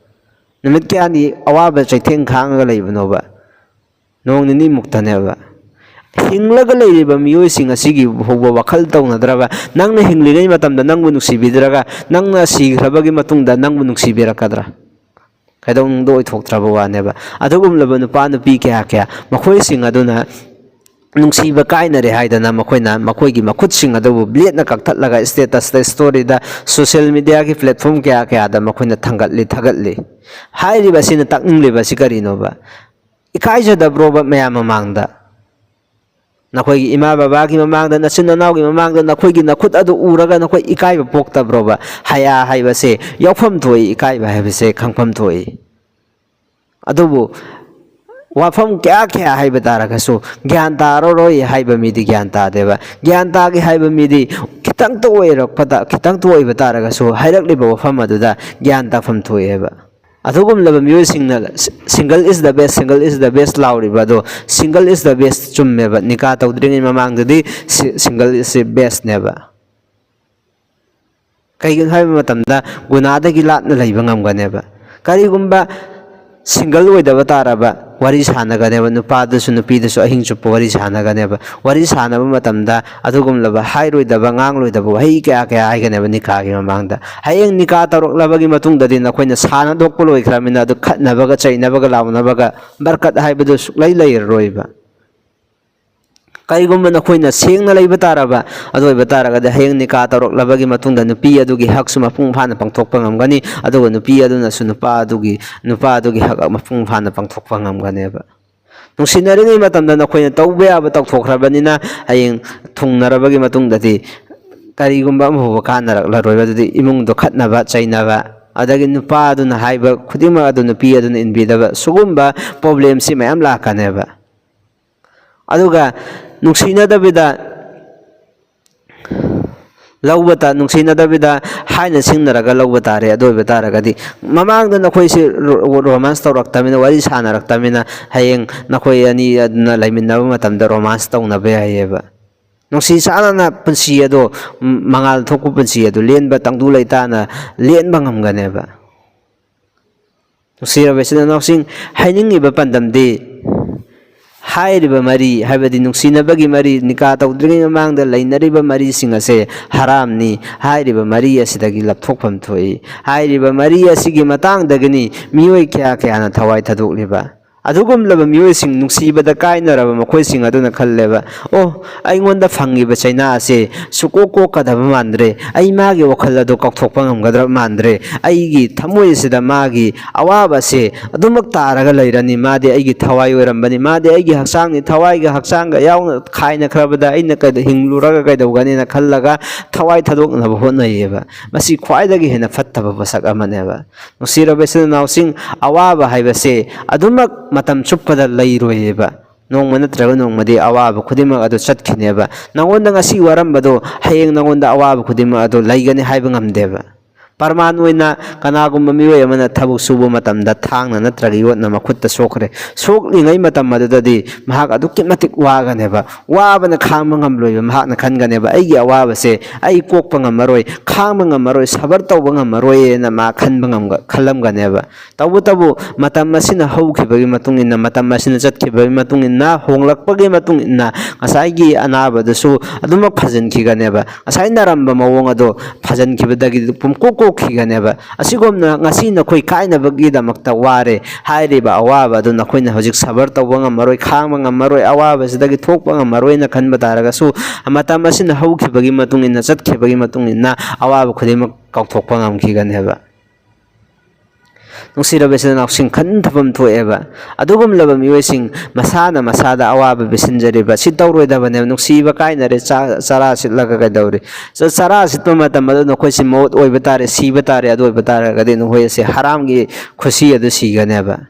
ꯅꯨꯃꯤꯠ ꯀꯌꯥꯅꯤ ꯑꯋꯥꯕ ꯆꯩꯊꯦꯡ ꯈꯥꯡꯉꯒ ꯂꯩꯕꯅꯣꯕ? ꯅꯣꯡ ꯅꯤꯅꯤꯃꯨꯛꯇꯅꯦꯕ꯫ ꯍꯤꯡꯂꯒ ꯂꯩꯔꯤꯕ ꯃꯤꯑꯣꯏꯁꯤꯡ ꯑꯁꯤꯒꯤ ꯐꯥꯎꯕ ꯋꯥꯈꯜ ꯇꯧꯅꯗ꯭ꯔꯕ, ꯅꯪꯅ ꯍꯤꯡꯂꯤꯉꯩ ꯃꯇꯝꯗ ꯅꯪꯕꯨ ꯅꯨꯡꯁꯤꯕꯤꯗ꯭ꯔꯒ, ꯅꯪꯅ ꯁꯤꯈ꯭ꯔꯕꯒꯤ ꯃꯇꯨꯡꯗ ꯅꯪꯕꯨ ꯅꯨꯡꯁꯤꯕꯤꯔꯛꯀꯗ꯭ꯔꯥ? ꯀꯩꯗꯧꯅꯨꯡꯗ ꯑꯣꯏꯊꯣꯛꯇ꯭ꯔꯕ ꯋꯥꯅꯦꯕ꯫ ꯑꯗꯨꯒꯨꯝꯂꯕ ꯅꯨꯄꯥ ꯅꯨꯄꯤ ꯀꯌꯥ ꯀꯌꯥ, ꯃꯈꯣꯏꯁꯤꯡ ꯑꯗꯨꯅ ꯅꯨꯡꯁꯤꯕ ꯀꯥꯏꯅꯔꯦ ꯍꯥꯏꯗꯅ ꯃꯈꯣꯏꯅ ꯃꯈꯣꯏꯒꯤ ꯃꯈꯨꯠꯁꯤꯡ ꯑꯗꯨꯕꯨ ꯕ꯭ꯂꯦꯗꯅ ꯀꯛꯊꯠꯂꯒ status ꯇ, story ꯗ, social media ꯒꯤ platform ꯀꯌꯥ ꯀꯌꯥꯗ ꯃꯈꯣꯏꯅ ꯊꯥꯡꯒꯠꯂꯤ, ꯊꯥꯒꯠꯂꯤ꯫ ꯍꯥꯏꯔꯤꯕ ꯑꯁꯤꯅ ꯇꯥꯛꯅꯤꯡꯂꯤꯕ ꯑꯁꯤ ꯀꯔꯤꯅꯣꯕ? ꯏꯀꯥꯏꯖꯗꯕ꯭ꯔꯣꯕ ꯃꯌꯥꯝ ꯃꯃꯥꯡꯗ? ꯅꯈꯣꯏꯒꯤ ꯏꯃꯥ ꯕꯕꯥꯒꯤ ꯃꯃꯥꯡꯗ, ꯅꯆꯤꯟ ꯅꯅꯥꯎꯒꯤ ꯃꯃꯥꯡꯗ ꯅꯈꯣꯏꯒꯤ ꯅꯈꯨꯠ ꯑꯗꯨ ꯎꯔꯒ ꯅꯈꯣꯏ ꯏꯀꯥꯏꯕ ꯄꯣꯛꯇꯕ꯭ꯔꯣꯕ? ꯍꯌꯥ ꯍꯥꯏꯕꯁꯦ ꯌꯥꯎꯐꯝ ꯊꯣꯛꯏ, ꯏꯀꯥꯏꯕ ꯍꯥꯏꯕꯁꯦ ꯈꯪꯐꯝ ꯊꯣꯛꯏ꯫ ꯑꯗꯨꯕꯨ ꯋꯥꯐꯝ ꯀꯌꯥ ꯀꯌꯥ ꯍꯥꯏꯕ ꯇꯥꯔꯒꯁꯨ ꯒ꯭ꯌꯥꯟ ꯇꯥꯔꯔꯣꯏ ꯍꯥꯏꯕ ꯃꯤꯗꯤ ꯒ꯭ꯌꯥꯟ ꯇꯥꯗꯦꯕ꯫ ꯒ꯭ꯌꯥꯟ ꯇꯥꯒꯦ ꯍꯥꯏꯕ ꯃꯤꯗꯤ ꯈꯤꯇꯪꯇ ꯑꯣꯏꯔꯛꯄꯗ, ꯈꯤꯇꯪꯇ ꯑꯣꯏꯕ ꯇꯥꯔꯒꯁꯨ ꯍꯥꯏꯔꯛꯂꯤꯕ ꯋꯥꯐꯝ ꯑꯗꯨꯗ ꯒ꯭ꯌꯥꯟ ꯇꯥꯐꯝ ꯊꯣꯛꯑꯦꯕ꯫ ꯑꯗꯨꯒꯨꯝꯂꯕ ꯃꯤꯑꯣꯏꯁꯤꯡꯅ single is the best, single is the best ꯂꯥꯎꯔꯤꯕ ꯑꯗꯣ, single is the best ꯆꯨꯝꯃꯦꯕ꯫ ꯅꯤꯀꯥ ꯇꯧꯗ꯭ꯔꯤꯉꯩ ꯃꯃꯥꯡꯗꯗꯤ si-, single is the best ꯅꯦꯕ꯫ ꯀꯩꯒꯤꯅꯣ ꯍꯥꯏꯕ ꯃꯇꯝꯗ ꯒꯨꯅꯥꯗꯒꯤ ꯂꯥꯞꯅ ꯂꯩꯕ ꯉꯝꯒꯅꯦꯕ꯫ ꯀꯔꯤꯒꯨꯝꯕ single ꯑꯣꯏꯗꯕ ꯇꯥꯔꯕ ꯋꯥꯔꯤ ꯁꯥꯟꯅꯒꯅꯦꯕ, ꯅꯨꯄꯥꯗꯨꯁꯨ ꯅꯨꯄꯤꯗꯨꯁꯨ ꯑꯍꯤꯡ ꯆꯨꯞꯄ ꯋꯥꯔꯤ ꯁꯥꯟꯅꯒꯅꯦꯕ꯫ ꯋꯥꯔꯤ ꯁꯥꯟꯅꯕ ꯃꯇꯝꯗ ꯑꯗꯨꯒꯨꯝꯂꯕ ꯍꯥꯏꯔꯣꯏꯗꯕ, ꯉꯥꯡꯂꯣꯏꯗꯕ ꯋꯥꯍꯩ ꯀꯌꯥ ꯀꯌꯥ ꯍꯥꯏꯒꯅꯦꯕ ꯅꯤꯀꯥꯒꯤ ꯃꯃꯥꯡꯗ꯫ ꯍꯌꯦꯡ ꯅꯤꯀꯥ ꯇꯧꯔꯛꯂꯕꯒꯤ ꯃꯇꯨꯡꯗꯗꯤ ꯅꯈꯣꯏꯅ ꯁꯥꯟꯅꯗꯣꯛꯄ ꯂꯣꯏꯈ꯭ꯔꯕꯅꯤꯅ ꯑꯗꯨ ꯈꯠꯅꯕꯒ, ꯆꯩꯅꯕꯒ, ꯂꯥꯎꯅꯕꯒ ꯕꯔꯀꯠ ꯍꯥꯏꯕꯗꯨ ꯁꯨꯛꯂꯩ ꯂꯩꯔꯔꯣꯏꯕ꯫ ꯀꯔꯤꯒꯨꯝꯕ ꯅꯈꯣꯏꯅ ꯁꯦꯡꯅ ꯂꯩꯕ ꯇꯥꯔꯕ, ꯑꯗꯨ ꯑꯣꯏꯕ ꯇꯥꯔꯒꯗꯤ ꯍꯌꯦꯡ ꯅꯤꯀꯥ ꯇꯧꯔꯛꯂꯕꯒꯤ ꯃꯇꯨꯡꯗ ꯅꯨꯄꯤ ꯑꯗꯨꯒꯤ ꯍꯛꯁꯨ ꯃꯄꯨꯡ ꯐꯥꯅ ꯄꯥꯡꯊꯣꯛꯄ ꯉꯝꯒꯅꯤ, ꯑꯗꯨꯒ ꯅꯨꯄꯤ ꯑꯗꯨꯅꯁꯨ ꯅꯨꯄꯥ ꯑꯗꯨꯒꯤ, ꯅꯨꯄꯥ ꯑꯗꯨꯒꯤ ꯍꯛ ꯃꯄꯨꯡ ꯐꯥꯅ ꯄꯥꯡꯊꯣꯛꯄ ꯉꯝꯒꯅꯦꯕ꯫ ꯅꯨꯡꯁꯤꯅꯔꯤꯉꯩ ꯃꯇꯝꯗ ꯅꯈꯣꯏꯅ ꯇꯧꯕ ꯌꯥꯕ ꯇꯧꯊꯣꯛꯈ꯭ꯔꯕꯅꯤꯅ ꯍꯌꯦꯡ ꯊꯨꯡꯅꯔꯕꯒꯤ ꯃꯇꯨꯡꯗꯗꯤ ꯀꯔꯤꯒꯨꯝꯕ ꯑꯃꯐꯥꯎꯕ ꯀꯥꯟꯅꯔꯛꯂꯔꯣꯏꯕ꯫ ꯑꯗꯨꯗꯤ ꯏꯃꯨꯡꯗꯣ ꯈꯠꯅꯕ ꯆꯩꯅꯕ, ꯑꯗꯒꯤ ꯅꯨꯄꯥ ꯑꯗꯨꯅ ꯍꯥꯏꯕ ꯈꯨꯗꯤꯡꯃꯛ ꯑꯗꯨ ꯅꯨꯄꯤ ꯑꯗꯨꯅ ꯏꯟꯕꯤꯗꯕ, ꯁꯤꯒꯨꯝꯕ problemꯁꯤ ꯃꯌꯥꯝ ꯂꯥꯛꯀꯅꯦꯕ꯫ ꯑꯗꯨꯒ ꯅꯨꯡꯁꯤꯅꯗꯕꯤꯗ ꯂꯧꯕ ꯇ-, ꯅꯨꯡꯁꯤꯅꯗꯕꯤꯗ ꯍꯥꯏꯅ ꯁꯤꯡꯅꯔꯒ ꯂꯧꯕ ꯇꯥꯔꯦ꯫ ꯑꯗꯨ ꯑꯣꯏꯕ ꯇꯥꯔꯒꯗꯤ ꯃꯃꯥꯡꯗ ꯅꯈꯣꯏꯁꯤ ꯔꯣ-, romance ꯇꯧꯔꯛꯇꯕꯅꯤꯅ, ꯋꯥꯔꯤ ꯁꯥꯟꯅꯔꯛꯇꯕꯅꯤꯅ ꯍꯌꯦꯡ ꯅꯈꯣꯏ ꯑꯅꯤ ꯑꯗꯨꯅ ꯂꯩꯃꯤꯟꯅꯕ ꯃꯇꯝꯗ romance ꯇꯧꯅꯕ ꯌꯥꯏꯑꯕ꯫ ꯅꯨꯡꯁꯤ ꯆꯥꯟꯅꯅ ꯄꯨꯟꯁꯤ ꯑꯗꯣ, ꯃꯉꯥꯜ ꯊꯣꯛꯄ ꯄꯨꯟꯁꯤ ꯑꯗꯨ ꯂꯦꯟꯕ ꯇꯪꯗꯨ ꯂꯩꯇꯥꯅ ꯂꯦꯟꯕ ꯉꯝꯒꯅꯦꯕ꯫ ꯅꯨꯡꯁꯤꯔꯕ ꯏꯆꯤꯟ ꯏꯅꯥꯎꯁꯤꯡ, ꯍꯥꯏꯅꯤꯡꯉꯤꯕ ꯄꯥꯟꯗꯝꯗꯤ ꯍꯥꯏꯔꯤꯕ ꯃꯔꯤ, ꯍꯥꯏꯕꯗꯤ ꯅꯨꯡꯁꯤꯅꯕꯒꯤ ꯃꯔꯤ, ꯅꯤꯀꯥ ꯇꯧꯗ꯭ꯔꯤꯉꯩ ꯃꯃꯥꯡꯗ ꯂꯩꯅꯔꯤꯕ ꯃꯔꯤꯁꯤꯡ ꯑꯁꯦ ꯍꯔꯥꯝꯅꯤ꯫ ꯍꯥꯏꯔꯤꯕ ꯃꯔꯤ ꯑꯁꯤꯗꯒꯤ ꯂꯥꯞꯊꯣꯛꯐꯝ ꯊꯣꯛꯏ꯫ ꯍꯥꯏꯔꯤꯕ ꯃꯔꯤ ꯑꯁꯤꯒꯤ ꯃꯇꯥꯡꯗꯒꯤꯅꯤ ꯃꯤꯑꯣꯏ ꯀꯌꯥ ꯀꯌꯥꯅ ꯊꯋꯥꯏ ꯊꯥꯗꯣꯛꯂꯤꯕ꯫ ꯑꯗꯨꯒꯨꯝꯂꯕ ꯃꯤꯑꯣꯏꯁꯤꯡ, ꯅꯨꯡꯁꯤꯕꯗ ꯀꯥꯏꯅꯔꯕ ꯃꯈꯣꯏꯁꯤꯡ ꯑꯗꯨꯅ ꯈꯜꯂꯦꯕ, "ꯑꯣ, ꯑꯩꯉꯣꯟꯗ ꯐꯪꯉꯤꯕ ꯆꯩꯅꯥ ꯑꯁꯦ ꯁꯨꯛꯀꯣꯛ ꯀꯣꯛꯀꯗꯕ ꯃꯥꯟꯗ꯭ꯔꯦ, ꯑꯩ ꯃꯥꯒꯤ ꯋꯥꯈꯜ ꯑꯗꯨ ꯀꯥꯎꯊꯣꯛꯄ ꯉꯝꯒꯗ꯭ꯔꯕ ꯃꯥꯟꯗ꯭ꯔꯦ, ꯑꯩꯒꯤ ꯊꯃꯣꯏ ꯑꯁꯤꯗ ꯃꯥꯒꯤ ꯑꯋꯥꯕ ꯑꯁꯦ ꯑꯗꯨꯃꯛ ꯇꯥꯔꯒ ꯂꯩꯔꯅꯤ, ꯃꯥꯗꯤ ꯑꯩꯒꯤ ꯊꯋꯥꯏ ꯑꯣꯏꯔꯝꯕꯅꯤ, ꯃꯥꯗꯤ ꯑꯩꯒꯤ ꯍꯛꯆꯥꯡꯅꯤ, ꯊꯋꯥꯏꯒ ꯍꯛꯆꯥꯡꯒ ꯌꯥꯎꯅ ꯈꯥꯏꯅꯈ꯭ꯔꯕꯗ ꯑꯩꯅ ꯀꯩꯗ-, ꯍꯤꯡꯂꯨꯔꯒ ꯀꯩꯗꯧꯒꯅꯤꯅ" ꯈꯜꯂꯒ ꯊꯋꯥꯏ ꯊꯥꯗꯣꯛꯅꯕ ꯍꯣꯠꯅꯩꯌꯦꯕ꯫ ꯃꯁꯤ ꯈ꯭ꯋꯥꯏꯗꯒꯤ ꯍꯦꯟꯅ ꯐꯠꯇꯕ ꯄꯣꯠꯁꯛ ꯑꯃꯅꯦꯕ꯫ ꯅꯨꯡꯁꯤꯔꯕ ꯏꯆꯤꯜ ꯏꯅꯥꯎꯁꯤꯡ, ꯑꯋꯥꯕ ꯍꯥꯏꯕꯁꯦ ꯑꯗꯨꯃꯛ ꯃꯇꯝ ꯆꯨꯞꯄꯗ ꯂꯩꯔꯣꯏꯌꯦꯕ꯫ ꯅꯣꯡꯃ ꯅꯠꯇ꯭ꯔꯒ ꯅꯣꯡꯃꯗꯤ ꯑꯋꯥꯕ ꯈꯨꯗꯤꯡꯃꯛ ꯑꯗꯨ ꯆꯠꯈꯤꯅꯦꯕ꯫ ꯅꯉꯣꯟꯗ ꯉꯁꯤ ꯋꯥꯔꯝꯕꯗꯣ ꯍꯌꯦꯡ ꯅꯉꯣꯟꯗ ꯑꯋꯥꯕ ꯈꯨꯗꯤꯡꯃꯛ ꯑꯗꯨ ꯂꯩꯒꯅꯤ ꯍꯥꯏꯕ ꯉꯝꯗꯦꯕ꯫ ꯄ꯭ꯔꯃꯥꯟ ꯑꯣꯏꯅ, ꯀꯅꯥꯒꯨꯝꯕ ꯃꯤꯑꯣꯏ ꯑꯃꯅ ꯊꯕꯛ ꯁꯨꯕ ꯃꯇꯝꯗ ꯊꯥꯡꯅ ꯅꯠꯇ꯭ꯔꯒ ꯌꯣꯠꯅ ꯃꯈꯨꯠꯇ ꯁꯣꯛꯈ꯭ꯔꯦ꯫ ꯁꯣꯛꯂꯤꯉꯩ ꯃꯇꯝ ꯑꯗꯨꯗꯗꯤ ꯃꯍꯥꯛ ꯑꯗꯨꯛꯀꯤ ꯃꯇꯤꯛ ꯋꯥꯒꯅꯦꯕ꯫ ꯋꯥꯕꯅ ꯈꯥꯡꯕ ꯉꯝꯂꯣꯏꯕ ꯃꯍꯥꯛꯅ ꯈꯟꯒꯅꯦꯕ, "ꯑꯩꯒꯤ ꯑꯋꯥꯕꯁꯦ ꯑꯩ ꯀꯣꯛꯄ ꯉꯝꯃꯔꯣꯏ, ꯈꯥꯡꯕ ꯉꯝꯃꯔꯣꯏ, ꯁꯕꯔ ꯇꯧꯕ ꯉꯝꯃꯔꯣꯏꯅ" ꯃꯥ ꯈꯟꯕ ꯉꯝꯒ-, ꯈꯜꯂꯝꯒꯅꯦꯕ꯫ ꯇꯧꯕꯇꯕꯨ ꯃꯇꯝ ꯑꯁꯤꯅ ꯍꯧꯈꯤꯕꯒꯤ ꯃꯇꯨꯡ ꯏꯟꯅ, ꯃꯇꯝ ꯑꯁꯤꯅ ꯆꯠꯈꯤꯕꯒꯤ ꯃꯇꯨꯡ ꯏꯟꯅ, ꯍꯣꯡꯂꯛꯄꯒꯤ ꯃꯇꯨꯡ ꯏꯟꯅ ꯉꯁꯥꯏꯒꯤ ꯑꯅꯥꯕꯗꯨꯁꯨ ꯑꯗꯨꯃꯛ ꯐꯖꯟꯈꯤꯒꯅꯦꯕ꯫ ꯉꯁꯥꯏ ꯅꯥꯔꯝꯕ ꯃꯑꯣꯡ ꯑꯗꯣ ꯐꯖꯟꯈꯤꯕꯗꯒꯤ ꯄꯨꯝꯀꯣꯛ ꯀꯣꯛꯈꯤꯒꯅꯦꯕ꯫ ꯑꯁꯤꯒꯨꯝꯅ ꯉꯁꯤ ꯅꯈꯣꯏ ꯀꯥꯏꯅꯕꯒꯤꯗꯃꯛꯇ ꯋꯥꯔꯦ ꯍꯥꯏꯔꯤꯕ ꯑꯋꯥꯕ ꯑꯗꯨ ꯅꯈꯣꯏꯅ ꯍꯧꯖꯤꯛ ꯁꯕꯔ ꯇꯧꯕ ꯉꯝꯃꯔꯣꯏ, ꯈꯥꯡꯕ ꯉꯝꯃꯔꯣꯏ, ꯑꯋꯥꯕꯁꯤꯗꯒꯤ ꯊꯣꯛꯄ ꯉꯝꯃꯔꯣꯏꯅ ꯈꯟꯕ ꯇꯥꯔꯒꯁꯨ, ꯃꯇꯝ ꯑꯁꯤꯅ ꯍꯧꯈꯤꯕꯒꯤ ꯃꯇꯨꯡ ꯏꯟꯅ, ꯆꯠꯈꯤꯕꯒꯤ ꯃꯇꯨꯡ ꯏꯟꯅ ꯑꯋꯥꯕ ꯈꯨꯗꯤꯡꯃꯛ ꯀꯥꯎꯊꯣꯛꯄ ꯉꯝꯈꯤꯒꯅꯦꯕ꯫ ꯅꯨꯡꯁꯤꯔꯕ ꯏꯆꯤꯜ ꯏꯅꯥꯎꯁꯤꯡ, ꯈꯟꯊꯐꯝ ꯊꯣꯛꯑꯦꯕ꯫ ꯑꯗꯨꯒꯨꯝꯂꯕ ꯃꯤꯑꯣꯏꯁꯤꯡ, ꯃꯁꯥꯅ ꯃꯁꯥꯗ ꯑꯋꯥꯕ ꯄꯤꯁꯤꯟꯖꯔꯤꯕ, ꯁꯤ ꯇꯧꯔꯣꯏꯗꯕꯅꯦꯕ꯫ ꯅꯨꯡꯁꯤꯕ ꯀꯥꯏꯅꯔꯦ, ꯆꯥ-, ꯆꯔꯥ ꯁꯤꯠꯂꯒ ꯀꯩꯗꯧꯔꯤ? ꯆ-, ꯆꯔꯥ ꯁꯤꯠꯄ ꯃꯇꯝ ꯑꯗꯨ ꯅꯈꯣꯏꯁꯤ ꯃꯧꯠ ꯑꯣꯏꯕ ꯇꯥꯔꯦ, ꯁꯤꯕ ꯇꯥꯔꯦ, ꯑꯗꯨ ꯑꯣꯏꯕ ꯇꯥꯔꯒꯗꯤ ꯅꯈꯣꯏ ꯑꯁꯦ ꯍꯔꯥꯝꯒꯤ ꯈꯨꯁꯤ ꯑꯗꯨ ꯁꯤꯒꯅꯦꯕ꯫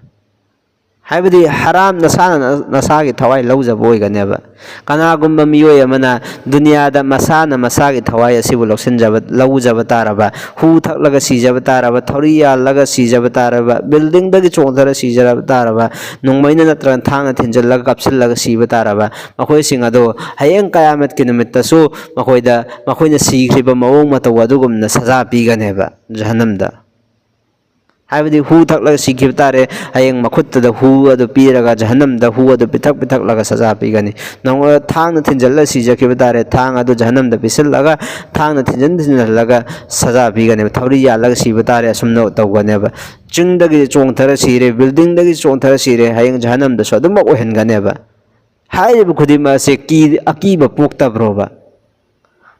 ꯍꯥꯏꯕꯗꯤ ꯍꯔꯥꯝ, ꯅꯁꯥꯅ ꯅ-, ꯅꯁꯥꯒꯤ ꯊꯋꯥꯏ ꯂꯧꯖꯕ ꯑꯣꯏꯒꯅꯦꯕ꯫ ꯀꯅꯥꯒꯨꯝꯕ ꯃꯤꯑꯣꯏ ꯑꯃꯅ ꯗꯨꯅꯤꯌꯥꯗ ꯃꯁꯥꯅ ꯃꯁꯥꯒꯤ ꯊꯋꯥꯏ ꯑꯁꯤꯕꯨ ꯂꯧꯁꯤꯟꯖꯕ, ꯂꯧꯖꯕ ꯇꯥꯔꯕ, ꯍꯨ ꯊꯛꯂꯒ ꯁꯤꯖꯕ ꯇꯥꯔꯕ, ꯊꯧꯔꯤ ꯌꯥꯜꯂꯒ ꯁꯤꯖꯕ ꯇꯥꯔꯕ, ꯕꯤꯜꯗꯤꯡꯗꯒꯤ ꯆꯣꯡꯊꯔ ꯁꯤꯖꯔꯕ ꯇꯥꯔꯕ, ꯅꯣꯡꯃꯩꯅ ꯅꯠꯇ꯭ꯔꯒ ꯊꯥꯡꯅ ꯊꯤꯟꯖꯤꯜꯂꯒ ꯀꯥꯞꯁꯤꯜꯂꯒ ꯁꯤꯕ ꯇꯥꯔꯕ, ꯃꯈꯣꯏꯁꯤꯡ ꯑꯗꯣ ꯍꯌꯦꯡ ꯀꯌꯥꯃꯠꯀꯤ ꯅꯨꯃꯤꯠꯇꯁꯨ ꯃꯈꯣꯏꯗ, ꯃꯈꯣꯏꯅ ꯁꯤꯈ꯭ꯔꯤꯕ ꯃꯑꯣꯡ ꯃꯇꯧ ꯑꯗꯨꯒꯨꯝꯅ ꯁꯖꯥ ꯄꯤꯒꯅꯦꯕ ꯖꯍꯟꯅꯝꯗ꯫ ꯍꯥꯏꯕꯗꯤ ꯍꯨ ꯊꯛꯂꯒ ꯁꯤꯈꯤꯕ ꯇꯥꯔꯦ, ꯍꯌꯦꯡ ꯃꯈꯨꯠꯇꯨꯗ ꯍꯨ ꯑꯗꯨ ꯄꯤꯔꯒ ꯖꯍꯟꯅꯝꯗ ꯍꯨ ꯑꯗꯨ ꯄꯤꯊꯛ ꯄꯤꯊꯛꯂꯒ ꯁꯖꯥ ꯄꯤꯒꯅꯤ꯫ ꯅꯪ ꯊꯥꯡꯅ ꯊꯤꯟꯖꯤꯜꯂ ꯁꯤꯖꯈꯤꯕ ꯇꯥꯔꯦ, ꯊꯥꯡ ꯑꯗꯨ ꯖꯍꯟꯅꯝꯗ ꯄꯤꯁꯤꯜꯂꯒ, ꯊꯥꯡꯅ ꯊꯤꯟꯖꯤꯟ ꯊꯤꯟꯖꯤꯜꯂꯒ ꯁꯖꯥ ꯄꯤꯒꯅꯦꯕ꯫ ꯊꯧꯔꯤ ꯌꯥꯜꯂꯒ ꯁꯤꯕ ꯇꯥꯔꯦ, ꯑꯁꯨꯝꯅ ꯇꯧꯒꯅꯦꯕ꯫ ꯆꯤꯡꯗꯒꯤ ꯆꯣꯡꯊꯔ ꯁꯤꯔꯦ, buildingꯗꯒꯤ ꯆꯣꯡꯊꯔ ꯁꯤꯔꯦ, ꯍꯌꯦꯡ ꯖꯍꯟꯅꯝꯗꯁꯨ ꯑꯗꯨꯃꯛ ꯑꯣꯏꯍꯟꯒꯅꯦꯕ꯫ ꯍꯥꯏꯔꯤꯕ ꯈꯨꯗꯤꯡꯃꯛ ꯑꯁꯦ ꯀꯤ-, ꯑꯀꯤꯕ ꯄꯣꯛꯇꯕ꯭ꯔꯣꯕ?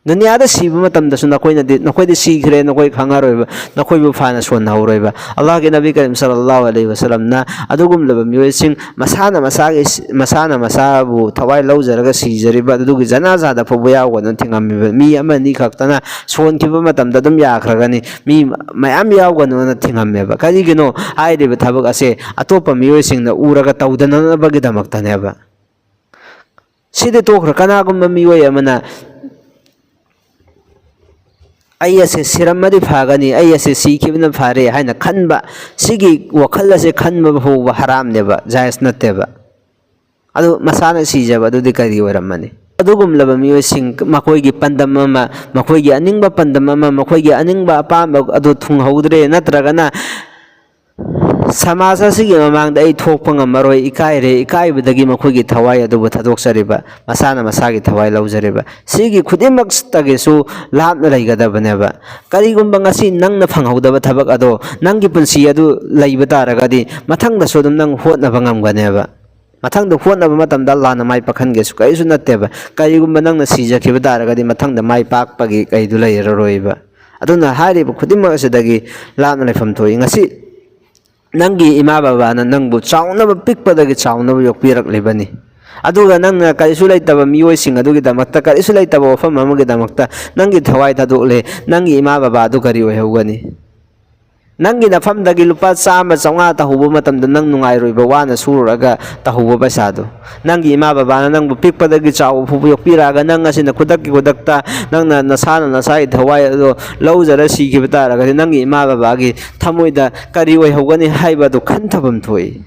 ꯗꯨꯅꯤꯌꯥꯗ ꯁꯤꯕ ꯃꯇꯝꯗꯁꯨ ꯅꯈꯣꯏꯅꯗꯤ, "ꯅꯈꯣꯏꯗꯤ ꯁꯤꯈ꯭ꯔꯦ, ꯅꯈꯣꯏ ꯈꯪꯉꯔꯣꯏꯕ, ꯅꯈꯣꯏꯕꯨ ꯐꯥꯅ ꯁꯣꯟꯅꯍꯧꯔꯣꯏꯕ"꯫ ꯑꯜꯂꯥꯍꯒꯤ ꯅꯕꯤ ꯀꯔꯤꯝ ꯁꯜꯂꯜꯂꯥꯍꯨ ꯑꯂꯩꯍꯤ ꯋꯁꯜꯂꯝꯅ ꯑꯗꯨꯒꯨꯝꯂꯕ ꯃꯤꯑꯣꯏꯁꯤꯡ, ꯃꯁꯥꯅ ꯃꯁꯥꯒꯤ ꯁꯤ-, ꯃꯁꯥꯅ ꯃꯁꯥꯕꯨ ꯊꯋꯥꯏ ꯂꯧꯖꯔꯒ ꯁꯤꯖꯔꯤꯕ ꯑꯗꯨꯒꯤ ꯖꯅꯥꯖꯥꯗ ꯐꯥꯎꯕ ꯌꯥꯎꯒꯅꯨ ꯊꯤꯡꯉꯝꯃꯤꯕ, ꯃꯤ ꯑꯃ ꯑꯅꯤ ꯈꯛꯇꯅ ꯁꯣꯟꯈꯤꯕ ꯃꯇꯝꯗ ꯑꯗꯨꯝ ꯌꯥꯈ꯭ꯔꯒꯅꯤ, ꯃꯤ ꯃꯌꯥꯝ ꯌꯥꯎꯒꯅꯨꯅ ꯊꯤꯡꯉꯝꯃꯦꯕ꯫ ꯀꯔꯤꯒꯤꯅꯣ? ꯍꯥꯏꯔꯤꯕ ꯊꯕꯛ ꯑꯁꯦ ꯑꯇꯣꯞꯄ ꯃꯤꯑꯣꯏꯁꯤꯡꯅ ꯎꯔꯒ ꯇꯧꯗꯅꯅꯕꯒꯤꯗꯃꯛꯇꯅꯦꯕ꯫ ꯁꯤꯗꯤ ꯇꯣꯛꯈ꯭ꯔꯣ, ꯀꯅꯥꯒꯨꯝꯕ ꯃꯤꯑꯣꯏ ꯑꯃꯅ "ꯑꯩ ꯑꯁꯦ ꯁꯤꯔꯝꯃꯗꯤ ꯐꯒꯅꯤ, ꯑꯩ ꯑꯁꯦ ꯁꯤꯈꯤꯕꯅ ꯐꯔꯦ" ꯍꯥꯏꯅ ꯈꯟꯕ, ꯁꯤꯒꯤ ꯋꯥꯈꯜ ꯑꯁꯦ ꯈꯟꯕ ꯐꯥꯎꯕ ꯍꯔꯥꯝꯅꯦꯕ, ꯖꯥꯏꯖ ꯅꯠꯇꯦꯕ꯫ ꯑꯗꯨ ꯃꯁꯥꯅ ꯁꯤꯖꯕ ꯑꯗꯨꯗꯤ ꯀꯔꯤ ꯑꯣꯏꯔꯝꯃꯅꯤ? ꯑꯗꯨꯒꯨꯝꯂꯕ ꯃꯤꯑꯣꯏꯁꯤꯡ, ꯃꯈꯣꯏꯒꯤ ꯄꯥꯟꯗꯝ ꯑꯃ, ꯃꯈꯣꯏꯒꯤ ꯑꯅꯤꯡꯕ ꯄꯥꯟꯗꯝ ꯑꯃ, ꯃꯈꯣꯏꯒꯤ ꯑꯅꯤꯡꯕ ꯑꯄꯥꯝꯕ ꯑꯗꯨ ꯊꯨꯡꯍꯧꯗ꯭ꯔꯦ, ꯅꯠꯇ꯭ꯔꯒꯅ ꯁꯃꯥꯖ ꯑꯁꯤꯒꯤ ꯃꯃꯥꯡꯗ ꯑꯩ ꯊꯣꯛꯄ ꯉꯝꯃꯔꯣꯏ, ꯏꯀꯥꯏꯔꯦ, ꯏꯀꯥꯏꯕꯗꯒꯤ ꯃꯈꯣꯏꯒꯤ ꯊꯋꯥꯏ ꯑꯗꯨꯕꯨ ꯊꯥꯗꯣꯛꯆꯔꯤꯕ, ꯃꯁꯥꯅ ꯃꯁꯥꯒꯤ ꯊꯋꯥꯏ ꯂꯧꯖꯔꯤꯕ, ꯁꯤꯒꯤ ꯈꯨꯗꯤꯡꯃꯛꯇꯒꯤꯁꯨ ꯂꯥꯞꯅ ꯂꯩꯒꯗꯕꯅꯦꯕ꯫ ꯀꯔꯤꯒꯨꯝꯕ ꯉꯁꯤ ꯅꯪꯅ ꯐꯪꯍꯧꯗꯕ ꯊꯕꯛ ꯑꯗꯣ, ꯅꯪꯒꯤ ꯄꯨꯟꯁꯤ ꯑꯗꯨ ꯂꯩꯕ ꯇꯥꯔꯒꯗꯤ, ꯃꯊꯪꯗꯁꯨ ꯑꯗꯨꯝ ꯅꯪ ꯍꯣꯠꯅꯕ ꯉꯝꯒꯅꯦꯕ꯫ ꯃꯊꯪꯗ ꯍꯣꯠꯅꯕ ꯃꯇꯝꯗ ꯑꯜꯂꯥꯍꯅ ꯃꯥꯏ ꯄꯥꯛꯍꯟꯒꯦꯁꯨ ꯀꯔꯤꯁꯨ ꯅꯠꯇꯦꯕ꯫ ꯀꯔꯤꯒꯨꯝꯕ ꯅꯪꯅ ꯁꯤꯖꯈꯤꯕ ꯇꯥꯔꯒꯗꯤ, ꯃꯊꯪꯗ ꯃꯥꯏ ꯄꯥꯛꯄꯒꯤ ꯀꯩꯗꯨ ꯂꯩꯔꯔꯣꯏꯕ꯫ ꯑꯗꯨꯅ ꯍꯥꯏꯔꯤꯕ ꯈꯨꯗꯤꯡꯃꯛ ꯑꯁꯤꯗꯒꯤ ꯂꯥꯞꯅ ꯂꯩꯐꯝ ꯊꯣꯛꯏ꯫ ꯉꯁꯤ ꯅꯪꯒꯤ ꯏꯃꯥ ꯕꯕꯥꯅ ꯅꯪꯕꯨ ꯆꯥꯎꯅꯕ, ꯄꯤꯛꯄꯗꯒꯤ ꯆꯥꯎꯅꯕ ꯌꯣꯛꯄꯤꯔꯛꯂꯤꯕꯅꯤ꯫ ꯑꯗꯨꯒ ꯅꯪꯅ ꯀꯔꯤꯁꯨ ꯂꯩꯇꯕ ꯃꯤꯑꯣꯏꯁꯤꯡ ꯑꯗꯨꯒꯤꯗꯃꯛꯇ, ꯀꯔꯤꯁꯨ ꯂꯩꯇꯕ ꯋꯥꯐꯝ ꯑꯃꯒꯤꯗꯃꯛꯇ ꯅꯪꯒꯤ ꯊꯋꯥꯏ ꯊꯥꯗꯣꯛꯂꯦ, ꯅꯪꯒꯤ ꯏꯃꯥ ꯕꯕꯥ ꯑꯗꯨ ꯀꯔꯤ ꯑꯣꯏꯍꯧꯒꯅꯤ? ꯅꯪꯒꯤ ꯅꯐꯝꯗꯒꯤ ꯂꯨꯄꯥ ꯆꯥꯝꯃ, ꯆꯥꯝꯃꯉꯥ ꯇꯧꯍꯧꯕ ꯃꯇꯝꯗ ꯅꯪ ꯅꯨꯡꯉꯥꯏꯔꯣꯏꯕ, ꯋꯥꯅ ꯁꯨꯔꯨꯔꯒ ꯇꯧꯍꯧꯕ ꯄꯩꯁꯥꯗꯣ꯫ ꯅꯪꯒꯤ ꯏꯃꯥ ꯕꯕꯥꯅ ꯅꯪꯕꯨ ꯄꯤꯛꯄꯗꯒꯤ ꯆꯥꯎꯕ ꯐꯥꯎꯕ ꯌꯣꯛꯄꯤꯔꯛꯑꯒ, ꯅꯪ ꯑꯁꯤꯅ ꯈꯨꯗꯛꯀꯤ ꯈꯨꯗꯛꯇ ꯅꯪꯅ ꯅꯁꯥꯅ ꯅꯁꯥꯒꯤ ꯊꯋꯥꯏ ꯑꯗꯣ ꯂꯧꯖꯔ ꯁꯤꯈꯤꯕ ꯇꯥꯔꯒꯗꯤ, ꯅꯪꯒꯤ ꯏꯃꯥ ꯕꯕꯥꯒꯤ ꯊꯃꯣꯏꯗ ꯀꯔꯤ ꯑꯣꯏꯍꯧꯒꯅꯤ ꯍꯥꯏꯕꯗꯨ ꯈꯟꯊꯐꯝ ꯊꯣꯛꯏ꯫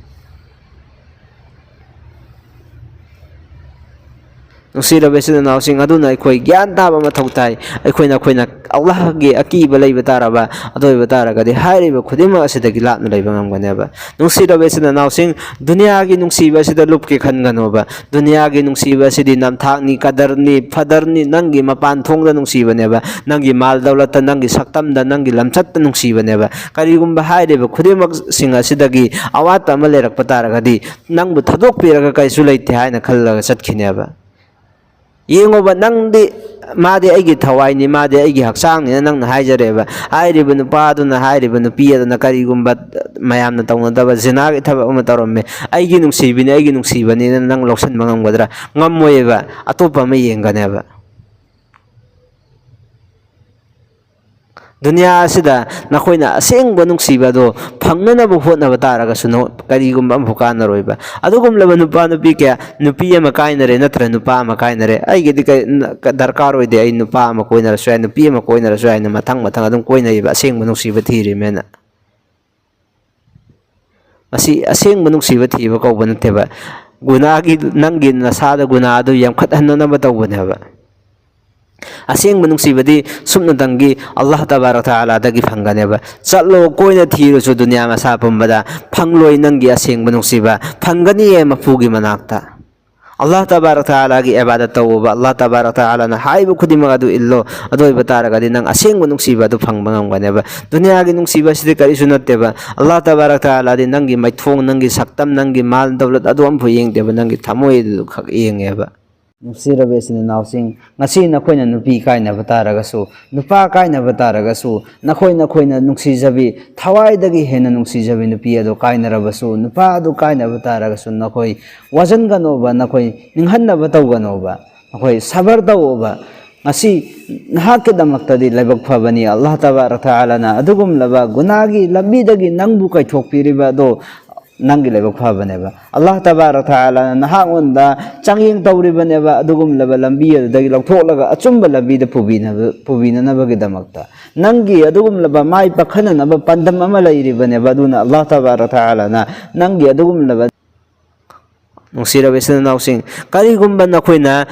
ꯅꯨꯡꯁꯤꯔꯕ ꯏꯆꯤꯟ ꯏꯅꯥꯎꯁꯤꯡ, ꯑꯗꯨꯅ ꯑꯩꯈꯣꯏ ꯒ꯭ꯌꯥꯟ ꯇꯥꯕ ꯃꯊꯧ ꯇꯥꯏ꯫ ꯑꯩꯈꯣꯏꯅ, ꯑꯩꯈꯣꯏꯅ ꯑꯜꯂꯥꯍꯒꯤ ꯑꯀꯤꯕ ꯂꯩꯕ ꯇꯥꯔꯕ, ꯑꯗꯨ ꯑꯣꯏꯕ ꯇꯥꯔꯒꯗꯤ ꯍꯥꯏꯔꯤꯕ ꯈꯨꯗꯤꯡꯃꯛ ꯑꯁꯤꯗꯒꯤ ꯂꯥꯞꯅ ꯂꯩꯕ ꯉꯝꯒꯅꯦꯕ꯫ ꯅꯨꯡꯁꯤꯔꯕ ꯏꯆꯤꯟ ꯏꯅꯥꯎꯁꯤꯡ, ꯗꯨꯅꯤꯌꯥꯒꯤ ꯅꯨꯡꯁꯤꯕ ꯑꯁꯤꯗ ꯂꯨꯞꯀꯦ ꯈꯟꯒꯅꯣꯕ꯫ ꯗꯨꯅꯤꯌꯥꯒꯤ ꯅꯨꯡꯁꯤꯕ ꯑꯁꯤꯗꯤ ꯅꯝꯊꯥꯛꯅꯤ, ꯀꯗꯔꯅꯤ, ꯐꯗꯔꯅꯤ, ꯅꯪꯒꯤ ꯃꯄꯥꯟ ꯊꯣꯡꯗ ꯅꯨꯡꯁꯤꯕꯅꯦꯕ, ꯅꯪꯒꯤ ꯃꯥꯜ ꯗꯧꯂꯠꯇ, ꯅꯪꯒꯤ ꯁꯛꯇꯝꯗ, ꯅꯪꯒꯤ ꯂꯝꯆꯠꯇ ꯅꯨꯡꯁꯤꯕꯅꯦꯕ꯫ ꯀꯔꯤꯒꯨꯝꯕ ꯍꯥꯏꯔꯤꯕ ꯈꯨꯗꯤꯡꯃꯛꯁꯤꯡ ꯑꯁꯤꯗꯒꯤ ꯑꯋꯥꯠꯄ ꯑꯃ ꯂꯩꯔꯛꯄ ꯇꯥꯔꯒꯗꯤ, ꯅꯪꯕꯨ ꯊꯥꯗꯣꯛꯄꯤꯔꯒ ꯀꯩꯁꯨ ꯂꯩꯇꯦ ꯍꯥꯏꯅ ꯈꯜꯂꯒ ꯆꯠꯈꯤꯅꯦꯕ꯫ ꯌꯦꯡꯉꯣꯕ, ꯅꯪꯗꯤ, "ꯃꯥꯗꯤ ꯑꯩꯒꯤ ꯊꯋꯥꯏꯅꯤ, ꯃꯥꯗꯤ ꯑꯩꯒꯤ ꯍꯛꯆꯥꯡꯅꯤꯅ" ꯅꯪꯅ ꯍꯥꯏꯖꯔꯦꯕ꯫ ꯍꯥꯏꯔꯤꯕ ꯅꯨꯄꯥ ꯑꯗꯨꯅ, ꯍꯥꯏꯔꯤꯕ ꯅꯨꯄꯤ ꯑꯗꯨꯅ ꯀꯔꯤꯒꯨꯝꯕ ꯃꯌꯥꯝꯅ ꯇꯧꯅꯗꯕ ꯖꯤꯅꯥꯒꯤ ꯊꯕꯛ ꯑꯃ ꯇꯧꯔꯝꯃꯦ, "ꯑꯩꯒꯤ ꯅꯨꯡꯁꯤꯕꯤꯅꯤ, ꯑꯩꯒꯤ ꯅꯨꯡꯁꯤꯕꯅꯤꯅ" ꯅꯪ ꯂꯧꯁꯤꯟꯕ ꯉꯝꯒꯗ꯭ꯔꯥ? ꯉꯝꯃꯣꯏꯌꯦꯕ꯫ ꯑꯇꯣꯞꯄ ꯑꯃ ꯌꯦꯡꯒꯅꯦꯕ꯫ ꯗꯨꯅꯤꯌꯥ ꯑꯁꯤꯗ ꯅꯈꯣꯏꯅ ꯑꯁꯦꯡꯕ ꯅꯨꯡꯁꯤꯕ ꯑꯗꯣ ꯐꯪꯅꯅꯕ ꯍꯣꯠꯅꯕ ꯇꯥꯔꯒꯁꯨ, ꯅ-, ꯀꯔꯤꯒꯨꯝꯕ ꯑꯃꯐꯥꯎ ꯀꯥꯟꯅꯔꯣꯏꯕ꯫ ꯑꯗꯨꯒꯨꯝꯂꯕ ꯅꯨꯄꯥ ꯅꯨꯄꯤ ꯀꯌꯥ, ꯅꯨꯄꯤ ꯑꯃ ꯀꯥꯏꯅꯔꯦ, ꯅꯠꯇ꯭ꯔ ꯅꯨꯄꯥ ꯑꯃ ꯀꯥꯏꯅꯔꯦ, "ꯑꯩꯒꯤꯗꯤ ꯀꯩ-, ꯅ-, ꯀ-, ꯗꯔꯀꯥꯔ ꯑꯣꯏꯗꯦ, ꯑꯩ ꯅꯨꯄꯥ ꯑꯃ ꯀꯣꯏꯅꯔꯁꯨ ꯌꯥꯏ, ꯅꯨꯄꯤ ꯑꯃ ꯀꯣꯏꯅꯔꯁꯨ ꯌꯥꯏ" ꯍꯥꯏꯅ ꯃꯊꯪ ꯃꯊꯪ ꯑꯗꯨꯝ ꯀꯣꯏꯅꯩꯌꯦꯕ, ꯑꯁꯦꯡꯕ ꯅꯨꯡꯁꯤꯕ ꯊꯤꯔꯤꯃꯦꯅ꯫ ꯃꯁꯤ ꯑꯁꯦꯡꯕ ꯅꯨꯡꯁꯤꯕ ꯊꯤꯕ ꯀꯧꯕ ꯅꯠꯇꯦꯕ꯫ ꯒꯨꯅꯥꯒꯤ, ꯅꯪꯒꯤ ꯅꯁꯥꯗ ꯒꯨꯅꯥ ꯑꯗꯨ ꯌꯥꯝꯈꯠꯍꯟꯅꯅꯕ ꯇꯧꯕꯅꯦꯕ꯫ ꯑꯁꯦꯡꯕ ꯅꯨꯡꯁꯤꯕꯗꯤ ꯁꯨꯞꯅꯇꯪꯒꯤ ꯑꯜꯂꯥꯍ ꯇꯕꯥꯔꯛ ꯇꯥꯂꯥꯗꯒꯤ ꯐꯪꯒꯅꯦꯕ꯫ ꯆꯠꯂꯣ, ꯀꯣꯏꯅ ꯊꯤꯔꯨꯆꯣ ꯗꯨꯅꯤꯌꯥ ꯃꯁꯥ ꯄꯨꯝꯕꯗ, ꯐꯪꯂꯣꯏ ꯅꯪꯒꯤ ꯑꯁꯦꯡꯕ ꯅꯨꯡꯁꯤꯕ꯫ ꯐꯪꯒꯅꯤꯌꯦ ꯃꯄꯨꯒꯤ ꯃꯅꯥꯛꯇ꯫ ꯑꯜꯂꯥꯍ ꯇꯕꯥꯔꯛ ꯇꯥꯂꯥꯒꯤ ꯏꯕꯥꯗꯠ ꯇꯧꯋꯣꯕ, ꯑꯜꯂꯥꯍ ꯇꯕꯥꯔꯛ ꯇꯥꯂꯥꯅ ꯍꯥꯏꯕ ꯈꯨꯗꯤꯡꯃꯛ ꯑꯗꯨ ꯏꯜꯂꯣ꯫ ꯑꯗꯨ ꯑꯣꯏꯕ ꯇꯥꯔꯒꯗꯤ ꯅꯪ ꯑꯁꯦꯡꯕ ꯅꯨꯡꯁꯤꯕ ꯑꯗꯨ ꯐꯪꯕ ꯉꯝꯒꯅꯦꯕ꯫ ꯗꯨꯅꯤꯌꯥꯒꯤ ꯅꯨꯡꯁꯤꯕ ꯑꯁꯤꯗꯤ ꯀꯔꯤꯁꯨ ꯅꯠꯇꯦꯕ꯫ ꯑꯜꯂꯥꯍ ꯇꯕꯥꯔꯛ ꯇꯥꯂꯥꯗꯤ ꯅꯪꯒꯤ ꯃꯥꯏꯊꯣꯡ, ꯅꯪꯒꯤ ꯁꯛꯇꯝ, ꯅꯪꯒꯤ ꯃꯥꯜ ꯗꯧꯂꯠ ꯑꯗꯨ ꯑꯃꯐꯥꯎ ꯌꯦꯡꯗꯦꯕ, ꯅꯪꯒꯤ ꯊꯃꯣꯏ ꯑꯗꯨ ꯈꯛ ꯌꯦꯡꯉꯦꯕ꯫ ꯅꯨꯡꯁꯤꯔꯕ ꯏꯆꯤꯟ ꯏꯅꯥꯎꯁꯤꯡ, ꯉꯁꯤ ꯅꯈꯣꯏꯅ ꯅꯨꯄꯤ ꯀꯥꯏꯅꯕ ꯇꯥꯔꯒꯁꯨ, ꯅꯨꯄꯥ ꯀꯥꯏꯅꯕ ꯇꯥꯔꯒꯁꯨ, ꯅꯈꯣꯏ ꯅꯈꯣꯏꯅ ꯅꯨꯡꯁꯤꯖꯕꯤ, ꯊꯋꯥꯏꯗꯒꯤ ꯍꯦꯟꯅ ꯅꯨꯡꯁꯤꯖꯕꯤ ꯅꯨꯄꯤ ꯑꯗꯨ ꯀꯥꯏꯅꯔꯕꯁꯨ, ꯅꯨꯄꯥ ꯑꯗꯨ ꯀꯥꯏꯅꯕ ꯇꯥꯔꯒꯁꯨ, ꯅꯈꯣꯏ ꯋꯥꯖꯟꯒꯅꯣꯕ, ꯅꯈꯣꯏ ꯅꯤꯡꯍꯟꯅꯕ ꯇꯧꯒꯅꯣꯕ, ꯅꯈꯣꯏ ꯁꯕꯔ ꯇꯧꯑꯣꯕ꯫ ꯉꯁꯤ ꯅꯍꯥꯛꯀꯤꯗꯃꯛꯇꯗꯤ ꯂꯥꯏꯕꯛ ꯐꯕꯅꯤ, ꯑꯜꯂꯥꯍ ꯇꯕꯥꯔꯛ ꯇꯥꯂꯥꯅ ꯑꯗꯨꯒꯨꯝꯂꯕ ꯒꯨꯅꯥꯒꯤ ꯂꯝꯕꯤꯗꯒꯤ ꯅꯪꯕꯨ ꯀꯥꯏꯊꯣꯛꯄꯤꯔꯤꯕ ꯑꯗꯣ ꯅꯪꯒꯤ ꯂꯥꯏꯕꯛ ꯐꯕꯅꯦꯕ꯫ ꯑꯜꯂꯥꯍ ꯇꯕꯥꯔꯛ ꯇꯥꯂꯥꯅ ꯅꯍꯥꯛꯉꯣꯟꯗ ꯆꯥꯡꯌꯦꯡ ꯇꯧꯔꯤꯕꯅꯦꯕ, ꯑꯗꯨꯒꯨꯝꯂꯕ ꯂꯝꯕꯤ ꯑꯗꯨꯗꯒꯤ ꯂꯧꯊꯣꯛꯂꯒ ꯑꯆꯨꯝꯕ ꯂꯝꯕꯤꯗ ꯄꯨꯕꯤꯅꯕ, ꯄꯨꯕꯤꯅꯅꯕꯒꯤꯗꯃꯛꯇ꯫ ꯅꯪꯒꯤ ꯑꯗꯨꯒꯨꯝꯂꯕ ꯃꯥꯏ ꯄꯥꯛꯍꯟꯅꯅꯕ ꯄꯥꯟꯗꯝ ꯑꯃ ꯂꯩꯔꯤꯕꯅꯦꯕ꯫ ꯑꯗꯨꯅ ꯑꯜꯂꯥꯍ ꯇꯕꯥꯔꯛ ꯇꯥꯂꯥꯅ ꯅꯪꯒꯤ ꯑꯗꯨꯒꯨꯝꯂꯕ ꯅꯨꯡꯁꯤꯔꯕ ꯏꯆꯤꯟ ꯏꯅꯥꯎꯁꯤꯡ, ꯀꯔꯤꯒꯨꯝꯕ ꯅꯈꯣꯏꯅ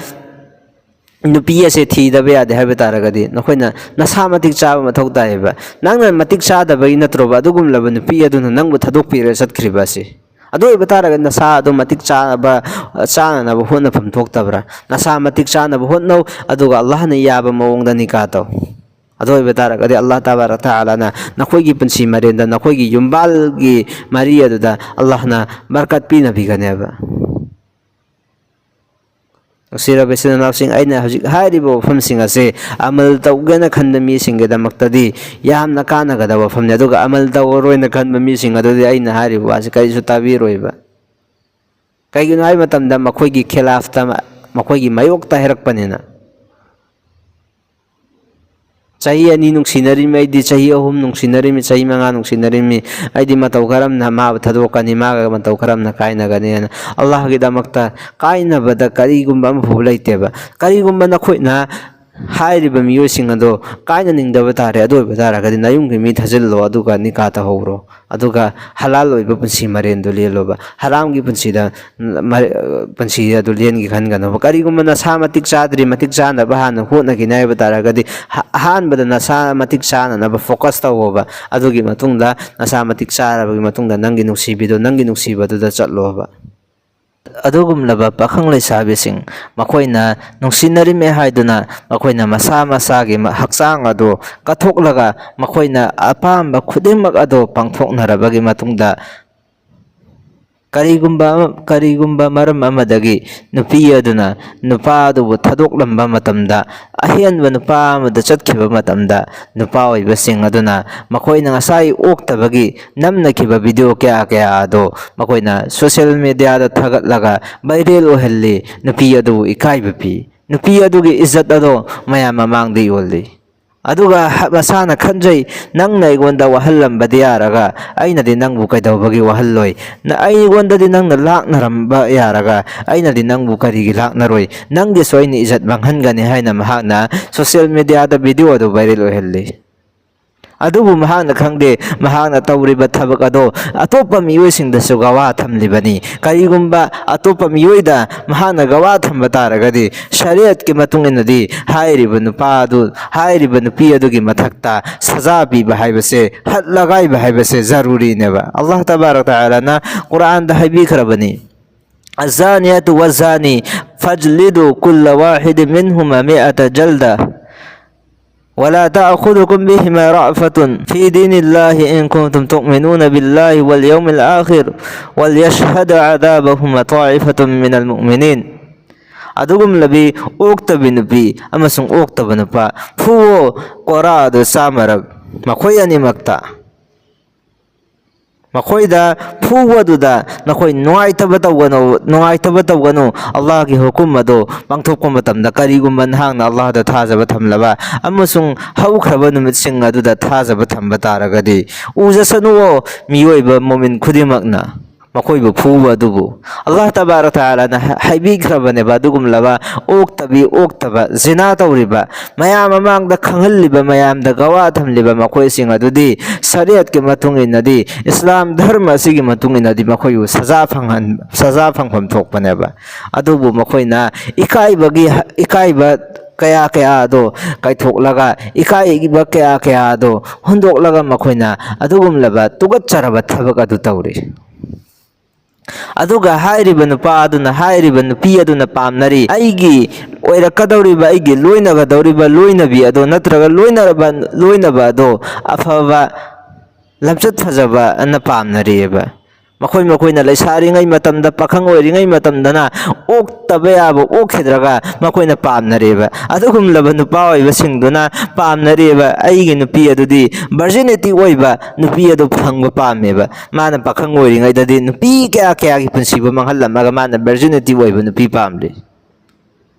ꯅꯨꯄꯤ ꯑꯁꯦ ꯊꯤꯗꯕ ꯌꯥꯗꯦ ꯍꯥꯏꯕ ꯇꯥꯔꯒꯗꯤ, ꯅꯈꯣꯏꯅ ꯅꯁꯥ ꯃꯇꯤꯛ ꯆꯥꯕ ꯃꯊꯧ ꯇꯥꯏꯌꯦꯕ꯫ ꯅꯪꯅ ꯃꯇꯤꯛ ꯆꯥꯗꯕꯒꯤ ꯅꯠꯇ꯭ꯔꯣꯕ ꯑꯗꯨꯒꯨꯝꯂꯕ ꯅꯨꯄꯤ ꯑꯗꯨꯅ ꯅꯪꯕꯨ ꯊꯥꯗꯣꯛꯄꯤꯔꯒ ꯆꯠꯈ꯭ꯔꯤꯕ ꯑꯁꯤ? ꯑꯗꯨ ꯑꯣꯏꯕ ꯇꯥꯔꯒꯗꯤ, ꯅꯁꯥ ꯑꯗꯨ ꯃꯇꯤꯛ ꯆꯥꯅꯕ, ꯆꯥꯅꯅꯕ ꯍꯣꯠꯅꯐꯝ ꯊꯣꯛꯇꯕ꯭ꯔꯥ? ꯅꯁꯥ ꯃꯇꯤꯛ ꯆꯥꯅꯕ ꯍꯣꯠꯅꯧ, ꯑꯗꯨꯒ ꯑꯜꯂꯥꯍꯅ ꯌꯥꯕ ꯃꯑꯣꯡꯗ ꯅꯤꯀꯥ ꯇꯧ꯫ ꯑꯗꯨ ꯑꯣꯏꯕ ꯇꯥꯔꯒꯗꯤ, ꯑꯜꯂꯥꯍ ꯇꯕꯥꯔꯛ ꯇꯥꯂꯥꯅ ꯅꯈꯣꯏꯒꯤ ꯄꯨꯟꯁꯤ ꯃꯔꯦꯟꯗ, ꯅꯈꯣꯏꯒꯤ ꯌꯨꯝꯕꯥꯜꯒꯤ ꯃꯔꯤ ꯑꯗꯨꯗ ꯑꯜꯂꯥꯍꯅ ꯕꯔꯀꯠ ꯄꯤꯅꯕꯤꯒꯅꯦꯕ꯫ ꯅꯨꯡꯁꯤꯔꯕ ꯏꯆꯤꯟ ꯏꯅꯥꯎꯁꯤꯡ, ꯑꯩꯅ ꯍꯧꯖꯤꯛ ꯍꯥꯏꯔꯤꯕ ꯋꯥꯐꯝꯁꯤꯡ ꯑꯁꯦ ꯑꯃꯜ ꯇꯧꯒꯦꯅ ꯈꯟꯕ ꯃꯤꯁꯤꯡꯒꯤꯗꯃꯛꯇꯗꯤ ꯌꯥꯝꯅ ꯀꯥꯟꯅꯒꯗꯕ ꯋꯥꯐꯝꯅꯤ, ꯑꯗꯨꯒ ꯑꯃꯜ ꯇꯧꯔꯔꯣꯏꯅ ꯈꯟꯕ ꯃꯤꯁꯤꯡ ꯑꯗꯨꯗꯤ ꯑꯩꯅ ꯍꯥꯏꯔꯤꯕ ꯋꯥꯁꯤ ꯀꯔꯤꯁꯨ ꯇꯥꯕꯤꯔꯣꯏꯕ꯫ ꯀꯩꯒꯤꯅꯣ ꯍꯥꯏꯕ ꯃꯇꯝꯗ, ꯃꯈꯣꯏꯒꯤ ꯈꯤꯂꯥꯐꯇ, ꯃꯈꯣꯏꯒꯤ ꯃꯥꯌꯣꯛꯇ ꯍꯥꯏꯔꯛꯄꯅꯤꯅ꯫ ꯆꯍꯤ ꯑꯅꯤ ꯅꯨꯡꯁꯤꯅꯔꯤꯃꯤ, ꯑꯩꯗꯤ ꯆꯍꯤ ꯑꯍꯨꯝ ꯅꯨꯡꯁꯤꯅꯔꯤꯃꯤ, ꯆꯍꯤ ꯃꯉꯥ ꯅꯨꯡꯁꯤꯅꯔꯤꯃꯤ, ꯑꯩꯗꯤ ꯃꯇꯧ ꯀꯔꯝꯅ ꯃꯥꯕꯨ ꯊꯥꯗꯣꯛꯀꯅꯤ, ꯃꯥꯒ ꯃꯇꯧ ꯀꯔꯝꯅ ꯀꯥꯏꯅꯒꯅꯤ ꯍꯥꯏꯅ ꯑꯜꯂꯥꯍꯒꯤꯗꯃꯛꯇ ꯀꯥꯏꯅꯕꯗ ꯀꯔꯤꯒꯨꯝꯕ ꯑꯃꯐꯥꯎ ꯂꯩꯇꯦꯕ꯫ ꯀꯔꯤꯒꯨꯝꯕ ꯅꯈꯣꯏꯅ ꯍꯥꯏꯔꯤꯕ ꯃꯤꯑꯣꯏꯁꯤꯡ ꯑꯗꯣ ꯀꯥꯏꯅꯅꯤꯡꯗꯕ ꯇꯥꯔꯦ, ꯑꯗꯨ ꯑꯣꯏꯕ ꯇꯥꯔꯒꯗꯤ ꯅꯌꯨꯝꯒꯤ ꯃꯤ ꯊꯥꯖꯤꯜꯂꯣ, ꯑꯗꯨꯒ ꯅꯤꯀꯥ ꯇꯧꯍꯧꯔꯣ, ꯑꯗꯨꯒ ꯍꯂꯥꯜ ꯑꯣꯏꯕ ꯄꯨꯟꯁꯤ ꯃꯔꯦꯟꯗꯨ ꯂꯦꯜꯂꯣꯕ꯫ ꯍꯔꯥꯝꯒꯤ ꯄꯨꯟꯁꯤꯗ ꯃ-, ꯄꯨꯟꯁꯤ ꯑꯗꯨ ꯂꯦꯟꯒꯦ ꯈꯟꯒꯅꯨꯕ꯫ ꯀꯔꯤꯒꯨꯝꯕ ꯅꯁꯥ ꯃꯇꯤꯛ ꯆꯥꯗ꯭ꯔꯤ, ꯃꯇꯤꯛ ꯆꯥꯅꯕ ꯍꯥꯟꯅ ꯍꯣꯠꯅꯈꯤꯅꯤ ꯍꯥꯏꯕ ꯇꯥꯔꯒꯗꯤ, ꯍ-, ꯑꯍꯥꯟꯕꯗ ꯅꯁꯥ ꯃꯇꯤꯛ ꯆꯥꯅꯅꯕ focus ꯇꯧꯑꯣꯕ꯫ ꯑꯗꯨꯒꯤ ꯃꯇꯨꯡꯗ, ꯅꯁꯥ ꯃꯇꯤꯛ ꯆꯥꯔꯕꯒꯤ ꯃꯇꯨꯡꯗ, ꯅꯪꯒꯤ ꯅꯨꯡꯁꯤꯕꯤꯗꯨ, ꯅꯪꯒꯤ ꯅꯨꯡꯁꯤꯕꯗꯨꯗ ꯆꯠꯂꯣꯕ꯫ ꯑꯗꯨꯒꯨꯝꯂꯕ ꯄꯥꯈꯪ ꯂꯩꯁꯥꯕꯤꯁꯤꯡ, ꯃꯈꯣꯏꯅ ꯅꯨꯡꯁꯤꯅꯔꯤꯃꯦ ꯍꯥꯏꯗꯨꯅ ꯃꯈꯣꯏꯅ ꯃꯁꯥ ꯃꯁꯥꯒꯤ ꯃ-, ꯍꯛꯆꯥꯡ ꯑꯗꯨ ꯀꯠꯊꯣꯛꯂꯒ, ꯃꯈꯣꯏꯅ ꯑꯄꯥꯝꯕ ꯈꯨꯗꯤꯡꯃꯛ ꯑꯗꯨ ꯄꯥꯡꯊꯣꯛꯅꯔꯕꯒꯤ ꯃꯇꯨꯡꯗ, ꯀꯔꯤꯒꯨꯝꯕ ꯑꯃ, ꯀꯔꯤꯒꯨꯝꯕ ꯃꯔꯝ ꯑꯃꯗꯒꯤ ꯅꯨꯄꯤ ꯑꯗꯨꯅ ꯅꯨꯄꯥ ꯑꯗꯨꯕꯨ ꯊꯥꯗꯣꯛꯂꯝꯕ ꯃꯇꯝꯗ, ꯑꯍꯦꯟꯕ ꯅꯨꯄꯥ ꯑꯃꯗ ꯆꯠꯈꯤꯕ ꯃꯇꯝꯗ, ꯅꯨꯄꯥ ꯑꯣꯏꯕꯁꯤꯡ ꯑꯗꯨꯅ ꯃꯈꯣꯏꯅ ꯉꯁꯥꯏ ꯑꯣꯛꯇꯕꯒꯤ ꯅꯝꯅꯈꯤꯕ video ꯀꯌꯥ ꯀꯌꯥ ꯑꯗꯨ ꯃꯈꯣꯏꯅ social mediaꯗ ꯊꯥꯒꯠꯂꯒ viral ꯑꯣꯏꯍꯜꯂꯤ, ꯅꯨꯄꯤ ꯑꯗꯨꯕꯨ ꯏꯀꯥꯏꯕ ꯄꯤ, ꯅꯨꯄꯤ ꯑꯗꯨꯒꯤ ꯏꯖꯠ ꯑꯗꯨ ꯃꯌꯥꯝ ꯃꯃꯥꯡꯗ ꯌꯣꯜꯂꯤ꯫ ꯑꯗꯨꯒ ꯍ-, ꯃꯁꯥꯅ ꯈꯟꯖꯩ, "ꯅꯪꯅ ꯑꯩꯉꯣꯟꯗ ꯋꯥꯍꯜꯂꯝꯕꯗꯤ ꯌꯥꯔꯒ, ꯑꯩꯅꯗꯤ ꯅꯪꯕꯨ ꯀꯩꯗꯧꯕꯒꯤ ꯋꯥꯍꯜꯂꯣꯏ? ꯅ-, ꯑꯩꯉꯣꯟꯗꯗꯤ ꯅꯪꯅ ꯂꯥꯛꯅꯔꯝꯕ ꯌꯥꯔꯒ, ꯑꯩꯅꯗꯤ ꯅꯪꯕꯨ ꯀꯔꯤꯒꯤ ꯂꯥꯛꯅꯔꯣꯏ? ꯅꯪꯒꯤꯁꯨ ꯑꯩꯅ ꯏꯖꯠ ꯃꯥꯡꯍꯟꯒꯅꯤ" ꯍꯥꯏꯅ ꯃꯍꯥꯛꯅ social mediaꯗ video ꯑꯗꯨ viral ꯑꯣꯏꯍꯜꯂꯤ꯫ ꯑꯗꯨꯕꯨ ꯃꯍꯥꯛꯅ ꯈꯪꯗꯦ, ꯃꯍꯥꯛꯅ ꯇꯧꯔꯤꯕ ꯊꯕꯛ ꯑꯗꯣ ꯑꯇꯣꯞꯄ ꯃꯤꯑꯣꯏꯁꯤꯡꯗꯁꯨ ꯒꯋꯥ ꯊꯝꯂꯤꯕꯅꯤ꯫ ꯀꯔꯤꯒꯨꯝꯕ ꯑꯇꯣꯞꯄ ꯃꯤꯑꯣꯏꯗ ꯃꯍꯥꯛꯅ ꯒꯋꯥ ꯊꯝꯕ ꯇꯥꯔꯒꯗꯤ, ꯁꯔꯤꯌꯠꯀꯤ ꯃꯇꯨꯡ ꯏꯟꯅꯗꯤ ꯍꯥꯏꯔꯤꯕ ꯅꯨꯄꯥ ꯑꯗꯨ, ꯍꯥꯏꯔꯤꯕ ꯅꯨꯄꯤ ꯑꯗꯨꯒꯤ ꯃꯊꯛꯇ ꯁꯖꯥ ꯄꯤꯕ ꯍꯥꯏꯕꯁꯦ, ꯍꯠ ꯂꯒꯥꯏꯕ ꯍꯥꯏꯕꯁꯦ ꯖꯔꯨꯔꯤꯅꯦꯕ꯫ ꯑꯜꯂꯥꯍ ꯇꯕꯥꯔꯛ ꯇꯥꯂꯥꯅ ꯀꯨꯔꯥꯟꯗ ꯍꯥꯏꯕꯤꯈ꯭ꯔꯕꯅꯤ, "الزانية والزاني فاجلدوا كل واحد منهما مئة جلدة ولا تأخذكم بهما رأفة في دين الله إن كنتم تؤمنون بالله واليوم الآخر وليشهد عذابهما طائفة من المؤمنين." ꯑꯗꯨꯒꯨꯝꯂꯕꯤ ꯑꯣꯛꯇꯕꯤ ꯅꯨꯄꯤ ꯑꯃꯁꯨꯡ ꯑꯣꯛꯇꯕ ꯅꯨꯄꯥ ꯐꯨꯋꯣ, ꯀꯣꯔꯥꯗꯨ ꯆꯥꯝꯃꯔꯛ ꯃꯈꯣꯏ ꯑꯅꯤꯃꯛꯇ꯫ ꯃꯈꯣꯏꯗ ꯐꯨꯕꯗꯨꯗ ꯅꯈꯣꯏ ꯅꯨꯡꯉꯥꯏꯇꯕ ꯇꯧꯒꯅꯨ, ꯅꯨꯡꯉꯥꯏꯇꯕ ꯇꯧꯒꯅꯨ꯫ ꯑꯜꯂꯥꯍꯒꯤ ꯍꯨꯀꯨꯝ ꯑꯗꯨ ꯄꯥꯡꯊꯣꯛꯄ ꯃꯇꯝꯗ ꯀꯔꯤꯒꯨꯝꯕ ꯅꯍꯥꯛꯅ ꯑꯜꯂꯥꯍꯗ ꯊꯥꯖꯕ ꯊꯝꯂꯕ ꯑꯃꯁꯨꯡ ꯍꯧꯈ꯭ꯔꯕ ꯅꯨꯃꯤꯠꯁꯤꯡ ꯑꯗꯨꯗ ꯊꯥꯖꯕ ꯊꯝꯕ ꯇꯥꯔꯒꯗꯤ, ꯎꯖꯁꯅꯨꯑꯣ, ꯃꯤꯑꯣꯏꯕ ꯃꯣꯃꯤꯟ ꯈꯨꯗꯤꯡꯃꯛꯅ ꯃꯈꯣꯏꯕꯨ ꯐꯨꯕ ꯑꯗꯨꯕꯨ꯫ ꯑꯜꯂꯥꯍ ꯇꯕꯥꯔꯛ ꯇꯥꯂꯥꯅ ꯍꯥꯏꯕꯤꯈ꯭ꯔꯕꯅꯦꯕ, ꯑꯗꯨꯒꯨꯝꯂꯕ ꯑꯣꯛꯇꯕꯤ ꯑꯣꯛꯇꯕ, ꯖꯤꯅꯥ ꯇꯧꯔꯤꯕ, ꯃꯌꯥꯝ ꯃꯃꯥꯡꯗ ꯈꯪꯍꯜꯂꯤꯕ, ꯃꯌꯥꯝꯗ ꯒꯋꯥ ꯊꯝꯂꯤꯕ ꯃꯈꯣꯏꯁꯤꯡ ꯑꯗꯨꯗꯤ ꯁꯔꯤꯌꯠꯀꯤ ꯃꯇꯨꯡ ꯏꯟꯅꯗꯤ, ꯏꯁꯂꯥꯝ ꯙꯔꯃ ꯑꯁꯤꯒꯤ ꯃꯇꯨꯡ ꯏꯟꯅꯗꯤ ꯃꯈꯣꯏꯕꯨ ꯁꯖꯥ ꯐꯪꯍꯟ-, ꯁꯖꯥ ꯐꯪꯐꯝ ꯊꯣꯛꯄꯅꯦꯕ꯫ ꯑꯗꯨꯕꯨ ꯃꯈꯣꯏꯅ ꯏꯀꯥꯏꯕꯒꯤ, ꯏꯀꯥꯏꯕ ꯀꯌꯥ ꯀꯌꯥ ꯑꯗꯣ ꯀꯥꯏꯊꯣꯛꯂꯒ, ꯏꯀꯥꯏꯕ ꯀꯌꯥ ꯀꯌꯥ ꯑꯗꯣ ꯍꯨꯟꯗꯣꯛꯂꯒ ꯃꯈꯣꯏꯅ ꯑꯗꯨꯒꯨꯝꯂꯕ ꯇꯨꯀꯠꯆꯔꯕ ꯊꯕꯛ ꯑꯗꯨ ꯇꯧꯔꯤ꯫ ꯑꯗꯨꯒ ꯍꯥꯏꯔꯤꯕ ꯅꯨꯄꯥ ꯑꯗꯨꯅ, ꯍꯥꯏꯔꯤꯕ ꯅꯨꯄꯤ ꯑꯗꯨꯅ ꯄꯥꯝꯅꯔꯤ, ꯑꯩꯒꯤ ꯑꯣꯏꯔꯛꯀꯗꯧꯔꯤꯕ, ꯑꯩꯒꯤ ꯂꯣꯏꯅꯒꯗꯧꯔꯤꯕ ꯂꯣꯏꯅꯕꯤ ꯑꯗꯣ, ꯅꯠꯇ꯭ꯔꯒ ꯂꯣꯏꯅꯔꯕ ꯂꯣꯏꯅꯕ ꯑꯗꯣ ꯑꯐꯕ, ꯂꯝꯆꯠ ꯐꯖꯕ ꯑꯅ ꯄꯥꯝꯅꯔꯤꯑꯕ꯫ ꯃꯈꯣꯏ ꯃꯈꯣꯏꯅ ꯂꯩꯁꯥꯔꯤꯉꯩ ꯃꯇꯝꯗ, ꯄꯥꯈꯪ ꯑꯣꯏꯔꯤꯉꯩ ꯃꯇꯝꯗꯅ ꯑꯣꯛꯇꯕ ꯌꯥꯕ ꯑꯣꯛꯈꯤꯗ꯭ꯔꯒ ꯃꯈꯣꯏꯅ ꯄꯥꯝꯅꯔꯦꯕ꯫ ꯑꯗꯨꯒꯨꯝꯂꯕ ꯅꯨꯄꯥ ꯑꯣꯏꯕꯁꯤꯡꯗꯨꯅ ꯄꯥꯝꯅꯔꯦꯕ, "ꯑꯩꯒꯤ ꯅꯨꯄꯤ ꯑꯗꯨꯗꯤ ꯚꯔꯖꯤꯅꯤꯇꯤ ꯑꯣꯏꯕ ꯅꯨꯄꯤ ꯑꯗꯨ ꯐꯪꯕ ꯄꯥꯝꯃꯦꯕ"꯫ ꯃꯥꯅ ꯄꯥꯈꯪ ꯑꯣꯏꯔꯤꯉꯩꯗꯗꯤ ꯅꯨꯄꯤ ꯀꯌꯥ ꯀꯌꯥꯒꯤ ꯄꯨꯟꯁꯤꯕꯨ ꯃꯥꯡꯍꯜꯂꯝꯃꯒ ꯃꯥꯅ ꯚꯔꯖꯤꯅꯤꯇꯤ ꯑꯣꯏꯕ ꯅꯨꯄꯤ ꯄꯥꯝꯂꯤ꯫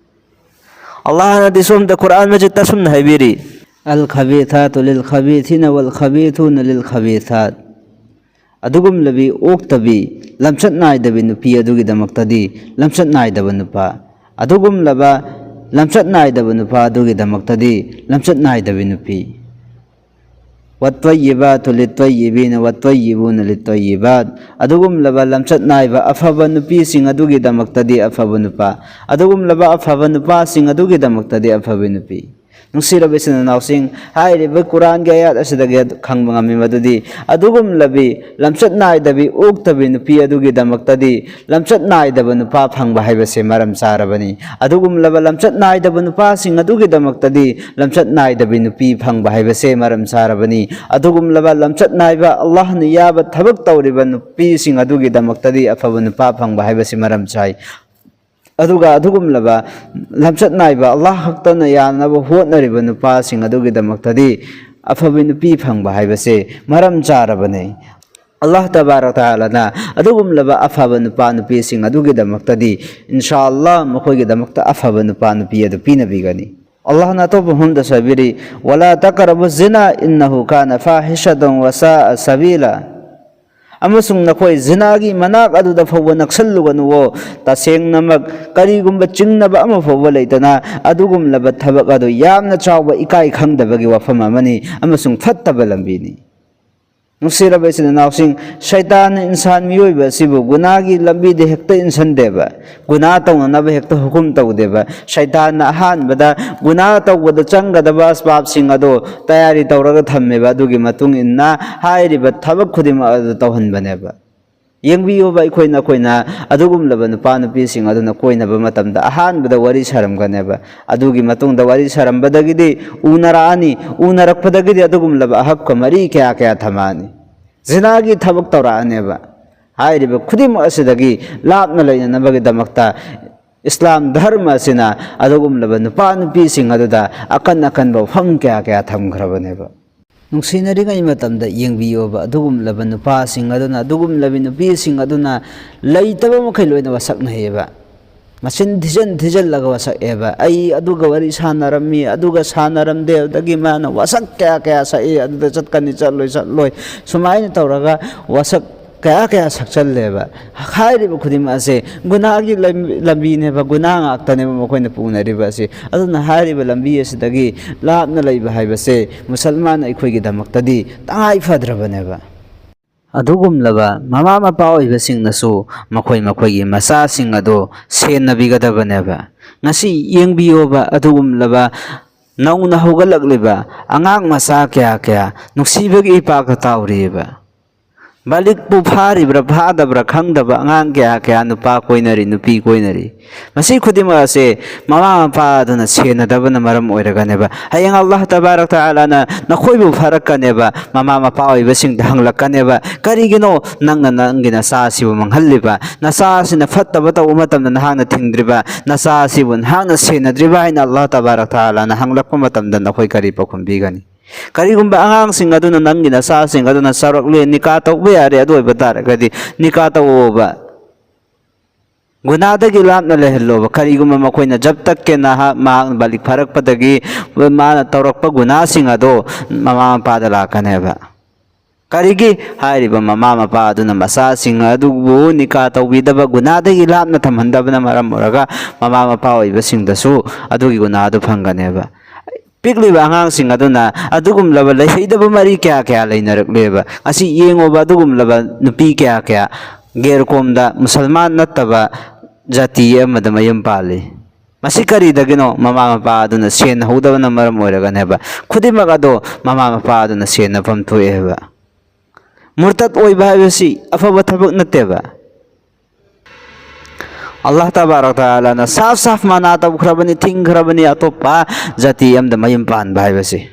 ꯑꯜꯂꯥꯍꯅꯗꯤ ꯁꯣꯝꯗ ꯀꯨꯔꯥꯟ ꯃꯖꯤꯠꯇ ꯑꯁꯨꯝꯅ ꯍꯥꯏꯕꯤꯔꯤ, "الخبيثات للخبيثين والخبيثون للخبيثات"꯫ ꯑꯗꯨꯒꯨꯝꯂꯕꯤ ꯑꯣꯛꯇꯕꯤ, ꯂꯝꯆꯠ ꯅꯥꯏꯗꯕꯤ ꯅꯨꯄꯤ ꯑꯗꯨꯒꯤꯗꯃꯛꯇꯗꯤ ꯂꯝꯆꯠ ꯅꯥꯏꯗꯕ ꯅꯨꯄꯥ, ꯑꯗꯨꯒꯨꯝꯂꯕ ꯂꯝꯆꯠ ꯅꯥꯏꯗꯕ ꯅꯨꯄꯥ ꯑꯗꯨꯒꯤꯗꯃꯛꯇꯗꯤ ꯂꯝꯆꯠ ꯅꯥꯏꯗꯕꯤ ꯅꯨꯄꯤ꯫ والطيبات للطيبين والطيبون للطيبات. ꯑꯗꯨꯒꯨꯝꯂꯕ ꯂꯝꯆꯠ ꯅꯥꯏꯕ ꯑꯐꯕ ꯅꯨꯄꯤꯁꯤꯡ ꯑꯗꯨꯒꯤꯗꯃꯛꯇꯗꯤ ꯑꯐꯕ ꯅꯨꯄꯥ, ꯑꯗꯨꯒꯨꯝꯂꯕ ꯑꯐꯕ ꯅꯨꯄꯥꯁꯤꯡ ꯑꯗꯨꯒꯤꯗꯃꯛꯇꯗꯤ ꯑꯐꯕ ꯅꯨꯄꯤ꯫ ꯅꯨꯡꯁꯤꯔꯕ ꯏꯆꯤꯟ ꯏꯅꯥꯎꯁꯤꯡ, ꯍꯥꯏꯔꯤꯕ ꯀꯨꯔꯥꯟꯒꯤ ꯑꯌꯥꯠ ꯑꯁꯤꯗꯒꯤ ꯈꯪꯕ ꯉꯝꯃꯤ ꯃꯗꯨꯗꯤ, ꯑꯗꯨꯒꯨꯝꯂꯕꯤ ꯂꯝꯆꯠ ꯅꯥꯏꯗꯕꯤ, ꯑꯣꯛꯇꯕꯤ ꯅꯨꯄꯤ ꯑꯗꯨꯒꯤꯗꯃꯛꯇꯗꯤ ꯂꯝꯆꯠ ꯅꯥꯏꯗꯕ ꯅꯨꯄꯥ ꯐꯪꯕ ꯍꯥꯏꯕꯁꯦ ꯃꯔꯝ ꯆꯥꯔꯕꯅꯤ꯫ ꯑꯗꯨꯒꯨꯝꯂꯕ ꯂꯝꯆꯠ ꯅꯥꯏꯗꯕ ꯅꯨꯄꯥꯁꯤꯡ ꯑꯗꯨꯒꯤꯗꯃꯛꯇꯗꯤ ꯂꯝꯆꯠ ꯅꯥꯏꯗꯕꯤ ꯅꯨꯄꯤ ꯐꯪꯕ ꯍꯥꯏꯕꯁꯦ ꯃꯔꯝ ꯆꯥꯔꯕꯅꯤ꯫ ꯑꯗꯨꯒꯨꯝꯂꯕ ꯂꯝꯆꯠ ꯅꯥꯏꯕ, ꯑꯜꯂꯥꯍꯅ ꯌꯥꯕ ꯊꯕꯛ ꯇꯧꯔꯤꯕ ꯅꯨꯄꯤꯁꯤꯡ ꯑꯗꯨꯒꯤꯗꯃꯛꯇꯗꯤ ꯑꯐꯕ ꯅꯨꯄꯥ ꯐꯪꯕ ꯍꯥꯏꯕꯁꯤ ꯃꯔꯝ ꯆꯥꯏ꯫ ꯑꯗꯨꯒ ꯑꯗꯨꯒꯨꯝꯂꯕ ꯂꯝꯆꯠ ꯅꯥꯏꯕ, ꯑꯜꯂꯥꯍ ꯈꯛꯇꯅ ꯌꯥꯅꯕ ꯍꯣꯠꯅꯔꯤꯕ ꯅꯨꯄꯥꯁꯤꯡ ꯑꯗꯨꯒꯤꯗꯃꯛꯇꯗꯤ ꯑꯐꯕ ꯅꯨꯄꯤ ꯐꯪꯕ ꯍꯥꯏꯕꯁꯦ ꯃꯔꯝ ꯆꯥꯔꯕꯅꯤ꯫ ꯑꯜꯂꯥꯍ ꯇꯕꯥꯔꯛ ꯇꯥꯂꯥꯅ ꯑꯗꯨꯒꯨꯝꯂꯕ ꯑꯐꯕ ꯅꯨꯄꯥ ꯅꯨꯄꯤꯁꯤꯡ ꯑꯗꯨꯒꯤꯗꯃꯛꯇꯗꯤ, ꯏꯟꯁꯥ ꯑꯜꯂꯥꯍ, ꯃꯈꯣꯏꯒꯤꯗꯃꯛꯇ ꯑꯐꯕ ꯅꯨꯄꯥ ꯅꯨꯄꯤ ꯑꯗꯨ ꯄꯤꯅꯕꯤꯒꯅꯤ꯫ ꯑꯜꯂꯥꯍꯅ ꯑꯇꯣꯞꯄ ꯃꯐꯝꯗꯁꯨ ꯍꯥꯏꯕꯤꯔꯤ, "ولا تقربوا الزنا إنه كان فاحشة وساء سبيلا"꯫ ꯑꯃꯁꯨꯡ ꯅꯈꯣꯏ ꯖꯤꯅꯥꯒꯤ ꯃꯅꯥꯛ ꯑꯗꯨꯗ ꯐꯥꯎꯕ ꯅꯛꯁꯜꯂꯨꯒꯅꯨꯋꯣ꯫ ꯇꯁꯦꯡꯅꯃꯛ ꯀꯔꯤꯒꯨꯝꯕ ꯆꯤꯡꯅꯕ ꯑꯃ ꯐꯥꯎꯕ ꯂꯩꯇꯅ ꯑꯗꯨꯒꯨꯝꯂꯕ ꯊꯕꯛ ꯑꯗꯨ ꯌꯥꯝꯅ ꯆꯥꯎꯕ ꯏꯀꯥꯏ ꯈꯪꯗꯕꯒꯤ ꯋꯥꯐꯝ ꯑꯃꯅꯤ ꯑꯃꯁꯨꯡ ꯐꯠꯇꯕ ꯂꯝꯕꯤꯅꯤ꯫ ꯅꯨꯡꯁꯤꯔꯕ ꯏꯆꯤꯟ ꯏꯅꯥꯎꯁꯤꯡ, ꯁꯩꯇꯥꯟꯅ ꯏꯟꯁꯥꯟ ꯃꯤꯑꯣꯏꯕ ꯑꯁꯤꯕꯨ ꯒꯨꯅꯥꯒꯤ ꯂꯝꯕꯤꯗ ꯍꯦꯛꯇ ꯏꯟꯁꯟꯗꯦꯕ, ꯒꯨꯅꯥ ꯇꯧꯅꯅꯕ ꯍꯦꯛꯇ ꯍꯨꯀꯨꯝ ꯇꯧꯗꯦꯕ꯫ ꯁꯩꯇꯥꯟꯅ ꯑꯍꯥꯟꯕꯗ ꯒꯨꯅꯥ ꯇꯧꯕꯗ ꯆꯪꯒꯗꯕ ꯑꯁꯕꯥꯕꯁꯤꯡ ꯑꯗꯣ ꯇꯌꯥꯔꯤ ꯇꯧꯔꯒ ꯊꯝꯃꯦꯕ꯫ ꯑꯗꯨꯒꯤ ꯃꯇꯨꯡ ꯏꯟꯅ ꯍꯥꯏꯔꯤꯕ ꯊꯕꯛ ꯈꯨꯗꯤꯡꯃꯛ ꯑꯗꯨ ꯇꯧꯍꯟꯕꯅꯦꯕ꯫ ꯌꯦꯡꯕꯤꯌꯨꯕ, ꯑꯩꯈꯣꯏꯅ ꯑꯩꯈꯣꯏꯅ ꯑꯗꯨꯒꯨꯝꯂꯕ ꯅꯨꯄꯥ ꯅꯨꯄꯤꯁꯤꯡ ꯑꯗꯨꯅ ꯀꯣꯏꯅꯕ ꯃꯇꯝꯗ ꯑꯍꯥꯟꯕꯗ ꯋꯥꯔꯤ ꯁꯥꯔꯝꯒꯅꯦꯕ꯫ ꯑꯗꯨꯒꯤ ꯃꯇꯨꯡꯗ ꯋꯥꯔꯤ ꯁꯥꯔꯝꯕꯗꯒꯤꯗꯤ ꯎꯅꯔꯛꯑꯅꯤ, ꯎꯅꯔꯛꯄꯗꯒꯤꯗꯤ ꯑꯗꯨꯒꯨꯝꯂꯕ ꯑꯍꯛꯄ ꯃꯔꯤ ꯀꯌꯥ ꯀꯌꯥ ꯊꯝꯃꯛꯑꯅꯤ꯫ ꯖꯤꯅꯥꯒꯤ ꯊꯕꯛ ꯇꯧꯔꯛꯑꯅꯦꯕ꯫ ꯍꯥꯏꯔꯤꯕ ꯈꯨꯗꯤꯡꯃꯛ ꯑꯁꯤꯗꯒꯤ ꯂꯥꯞꯅ ꯂꯩꯅꯅꯕꯒꯤꯗꯃꯛꯇ ꯏꯁꯂꯥꯝ ꯙꯔꯃ ꯑꯁꯤꯅ ꯑꯗꯨꯒꯨꯝꯂꯕ ꯅꯨꯄꯥ ꯅꯨꯄꯤꯁꯤꯡ ꯑꯗꯨꯗ ꯑꯀꯟ ꯑꯀꯟꯕ ꯋꯥꯐꯝ ꯀꯌꯥ ꯀꯌꯥ ꯊꯝꯈ꯭ꯔꯕꯅꯦꯕ꯫ ꯅꯨꯡꯁꯤꯅꯔꯤꯉꯩ ꯃꯇꯝꯗ ꯌꯦꯡꯕꯤꯌꯣꯕ, ꯑꯗꯨꯒꯨꯝꯂꯕ ꯅꯨꯄꯥꯁꯤꯡ ꯑꯗꯨꯅ, ꯑꯗꯨꯒꯨꯝꯂꯕꯤ ꯅꯨꯄꯤꯁꯤꯡ ꯑꯗꯨꯅ ꯂꯩꯇꯕ ꯃꯈꯩ ꯂꯣꯏꯅ ꯋꯥꯁꯛꯅꯩꯌꯦꯕ꯫ ꯃꯆꯤꯟ ꯊꯤꯖꯟ ꯊꯤꯖꯜꯂꯒ ꯋꯥꯁꯛꯑꯦꯕ꯫ "ꯑꯩ ꯑꯗꯨꯒ ꯋꯥꯔꯤ ꯁꯥꯟꯅꯔꯝꯃꯤ, ꯑꯗꯨꯒ ꯁꯥꯟꯅꯔꯝꯗꯦ", ꯑꯗꯨꯗꯒꯤ ꯃꯥꯅ ꯋꯥꯁꯛ ꯀꯌꯥ ꯀꯌꯥ ꯁꯛꯏ, "ꯑꯗꯨꯗ ꯆꯠꯀꯅꯤ, ꯆꯠꯂꯣꯏ, ꯆꯠꯂꯣꯏ", ꯁꯨꯃꯥꯏꯅ ꯇꯧꯔꯒ ꯋꯥꯁꯛ ꯀꯌꯥ ꯀꯌꯥ ꯁꯛꯆꯜꯂꯦꯕ꯫ ꯍꯥꯏꯔꯤꯕ ꯈꯨꯗꯤꯡꯃꯛ ꯑꯁꯦ ꯒꯨꯅꯥꯒꯤ ꯂꯝ-, ꯂꯝꯕꯤꯅꯦꯕ, ꯒꯨꯅꯥ ꯉꯥꯛꯇꯅꯦꯕ ꯃꯈꯣꯏꯅ ꯄꯨꯅꯔꯤꯕ ꯑꯁꯤ꯫ ꯑꯗꯨꯅ ꯍꯥꯏꯔꯤꯕ ꯂꯝꯕꯤ ꯑꯁꯤꯗꯒꯤ ꯂꯥꯞꯅ ꯂꯩꯕ ꯍꯥꯏꯕꯁꯦ ꯃꯨꯁꯜꯃꯥꯟ ꯑꯩꯈꯣꯏꯒꯤꯗꯃꯛꯇꯗꯤ ꯇꯉꯥꯏ ꯐꯗ꯭ꯔꯕꯅꯦꯕ꯫ ꯑꯗꯨꯒꯨꯝꯂꯕ ꯃꯃꯥ ꯃꯄꯥ ꯑꯣꯏꯕꯁꯤꯡꯅꯁꯨ ꯃꯈꯣꯏ ꯃꯈꯣꯏꯒꯤ ꯃꯆꯥꯁꯤꯡ ꯑꯗꯨ ꯁꯦꯟꯅꯕꯤꯒꯗꯕꯅꯦꯕ꯫ ꯉꯁꯤ ꯌꯦꯡꯕꯤꯌꯣꯕ, ꯑꯗꯨꯒꯨꯝꯂꯕ ꯅꯧꯅ ꯍꯧꯒꯠꯂꯛꯂꯤꯕ ꯑꯉꯥꯡ ꯃꯆꯥ ꯀꯌꯥ ꯀꯌꯥ ꯅꯨꯡꯁꯤꯕꯒꯤ ꯏꯄꯥꯛꯇ ꯇꯥꯎꯔꯤꯕ꯫ ꯕꯥꯂꯤꯛꯄꯨ ꯐꯥꯔꯤꯕ꯭ꯔꯥ ꯐꯥꯗꯕ꯭ꯔꯥ ꯈꯪꯗꯕ ꯑꯉꯥꯡ ꯀꯌꯥ ꯀꯌꯥ ꯅꯨꯄꯥ ꯀꯣꯏꯅꯔꯤ, ꯅꯨꯄꯤ ꯀꯣꯏꯅꯔꯤ꯫ ꯃꯁꯤ ꯈꯨꯗꯤꯡꯃꯛ ꯑꯁꯦ ꯃꯃꯥ ꯃꯄꯥ ꯑꯗꯨꯅ ꯁꯦꯟꯅꯗꯕꯅ ꯃꯔꯝ ꯑꯣꯏꯔꯒꯅꯦꯕ꯫ ꯍꯌꯦꯡ ꯑꯜꯂꯥꯍ ꯇꯕꯥꯔꯛ ꯇꯥꯂꯥꯅ ꯅꯈꯣꯏꯕꯨ ꯐꯥꯔꯛꯀꯅꯦꯕ, ꯃꯃꯥ ꯃꯄꯥ ꯑꯣꯏꯕꯁꯤꯡꯗ ꯍꯪꯂꯛꯀꯅꯦꯕ, "ꯀꯔꯤꯒꯤꯅꯣ ꯅꯪꯅ ꯅꯪꯒꯤ ꯅꯆꯥ ꯑꯁꯤꯕꯨ ꯃꯥꯡꯍꯜꯂꯤꯕ? ꯅꯆꯥ ꯑꯁꯤꯅ ꯐꯠꯇꯕ ꯇꯧꯕ ꯃꯇꯝꯗ ꯅꯍꯥꯛꯅ ꯊꯤꯡꯗ꯭ꯔꯤꯕ? ꯅꯆꯥ ꯑꯁꯤꯕꯨ ꯅꯍꯥꯛꯅ ꯁꯦꯟꯅꯗ꯭ꯔꯤꯕ?" ꯍꯥꯏꯅ ꯑꯜꯂꯥꯍ ꯇꯕꯥꯔꯛ ꯇꯥꯂꯥꯅ ꯍꯪꯂꯛꯄ ꯃꯇꯝꯗ ꯅꯈꯣꯏ ꯀꯔꯤ ꯄꯥꯎꯈꯨꯝ ꯄꯤꯒꯅꯤ? ꯀꯔꯤꯒꯨꯝꯕ ꯑꯉꯥꯡꯁꯤꯡ ꯑꯗꯨꯅ ꯅꯪꯒꯤ ꯅꯆꯥꯁꯤꯡ ꯑꯗꯨꯅ ꯆꯥꯎꯔꯛꯂꯦ, ꯅꯤꯀꯥ ꯇꯧꯕ ꯌꯥꯔꯦ, ꯑꯗꯨ ꯑꯣꯏꯕ ꯇꯥꯔꯒꯗꯤ ꯅꯤꯀꯥ ꯇꯧꯑꯣꯕ꯫ ꯒꯨꯅꯥꯗꯒꯤ ꯂꯥꯞꯅ ꯂꯩꯍꯜꯂꯣꯕ꯫ ꯀꯔꯤꯒꯨꯝꯕ ꯃꯈꯣꯏꯅ ꯖꯕ ꯇꯛ ꯀꯦ ꯅꯍꯥꯛ, ꯃꯍꯥꯛ ꯕꯥꯂꯤꯛ ꯐꯥꯔꯛꯄꯗꯒꯤ ꯃꯥꯅ ꯇꯧꯔꯛꯄ ꯒꯨꯅꯥꯁꯤꯡ ꯑꯗꯣ ꯃꯃꯥ ꯃꯄꯥꯗ ꯂꯥꯛꯀꯅꯦꯕ꯫ ꯀꯔꯤꯒꯤ? ꯍꯥꯏꯔꯤꯕ ꯃꯃꯥ ꯃꯄꯥ ꯑꯗꯨꯅ ꯃꯆꯥꯁꯤꯡ ꯑꯗꯨꯕꯨ ꯅꯤꯀꯥ ꯇꯧꯕꯤꯗꯕ, ꯒꯨꯅꯥꯗꯒꯤ ꯂꯥꯞꯅ ꯊꯝꯍꯟꯗꯕꯅ ꯃꯔꯝ ꯑꯣꯏꯔꯒ ꯃꯃꯥ ꯃꯄꯥ ꯑꯣꯏꯕꯁꯤꯡꯗꯁꯨ ꯑꯗꯨꯒꯤ ꯒꯨꯅꯥꯗꯨ ꯐꯪꯒꯅꯦꯕ꯫ ꯄꯤꯛꯂꯤꯕ ꯑꯉꯥꯡꯁꯤꯡ ꯑꯗꯨꯅ ꯑꯗꯨꯒꯨꯝꯂꯕ ꯂꯩꯍꯩꯗꯕ ꯃꯔꯤ ꯀꯌꯥ ꯀꯌꯥ ꯂꯩꯅꯔꯛꯂꯦꯕ꯫ ꯉꯁꯤ ꯌꯦꯡꯉꯣꯕ, ꯑꯗꯨꯒꯨꯝꯂꯕ ꯅꯨꯄꯤ ꯀꯌꯥ ꯀꯌꯥ ꯒꯦꯔꯀꯣꯝꯗ ꯃꯨꯁꯜꯃꯥꯟ ꯅꯠꯇꯕ ꯖꯥꯇꯤ ꯑꯃꯗ ꯃꯌꯨꯝ ꯄꯥꯜꯂꯤ꯫ ꯃꯁꯤ ꯀꯔꯤꯗꯒꯤꯅꯣ? ꯃꯃꯥ ꯃꯄꯥ ꯑꯗꯨꯅ ꯁꯦꯟ ꯍꯧꯗꯕꯅ ꯃꯔꯝ ꯑꯣꯏꯔꯒꯅꯦꯕ꯫ ꯈꯨꯗꯤꯡꯃꯛ ꯑꯗꯣ ꯃꯃꯥ ꯃꯄꯥ ꯑꯗꯨꯅ ꯁꯦꯟꯅꯐꯝ ꯊꯣꯛꯑꯦ ꯍꯥꯏꯕ꯫ ꯃꯨꯔꯇꯠ ꯑꯣꯏꯕ ꯍꯥꯏꯕꯁꯤ ꯑꯐꯕ ꯊꯕꯛ ꯅꯠꯇꯦꯕ꯫ ꯑꯜꯂꯥꯍ ꯇꯕꯥꯔꯛ ꯇꯥꯂꯥꯅ ꯁꯥꯐ ꯁꯥꯐ ꯃꯅꯥ ꯇꯧꯈ꯭ꯔꯕꯅꯤ, ꯊꯤꯡꯈ꯭ꯔꯕꯅꯤ ꯑꯇꯣꯞꯄ ꯖꯥꯇꯤ ꯑꯃꯗ ꯃꯌꯨꯝ ꯄꯥꯟꯕ ꯍꯥꯏꯕꯁꯤ꯫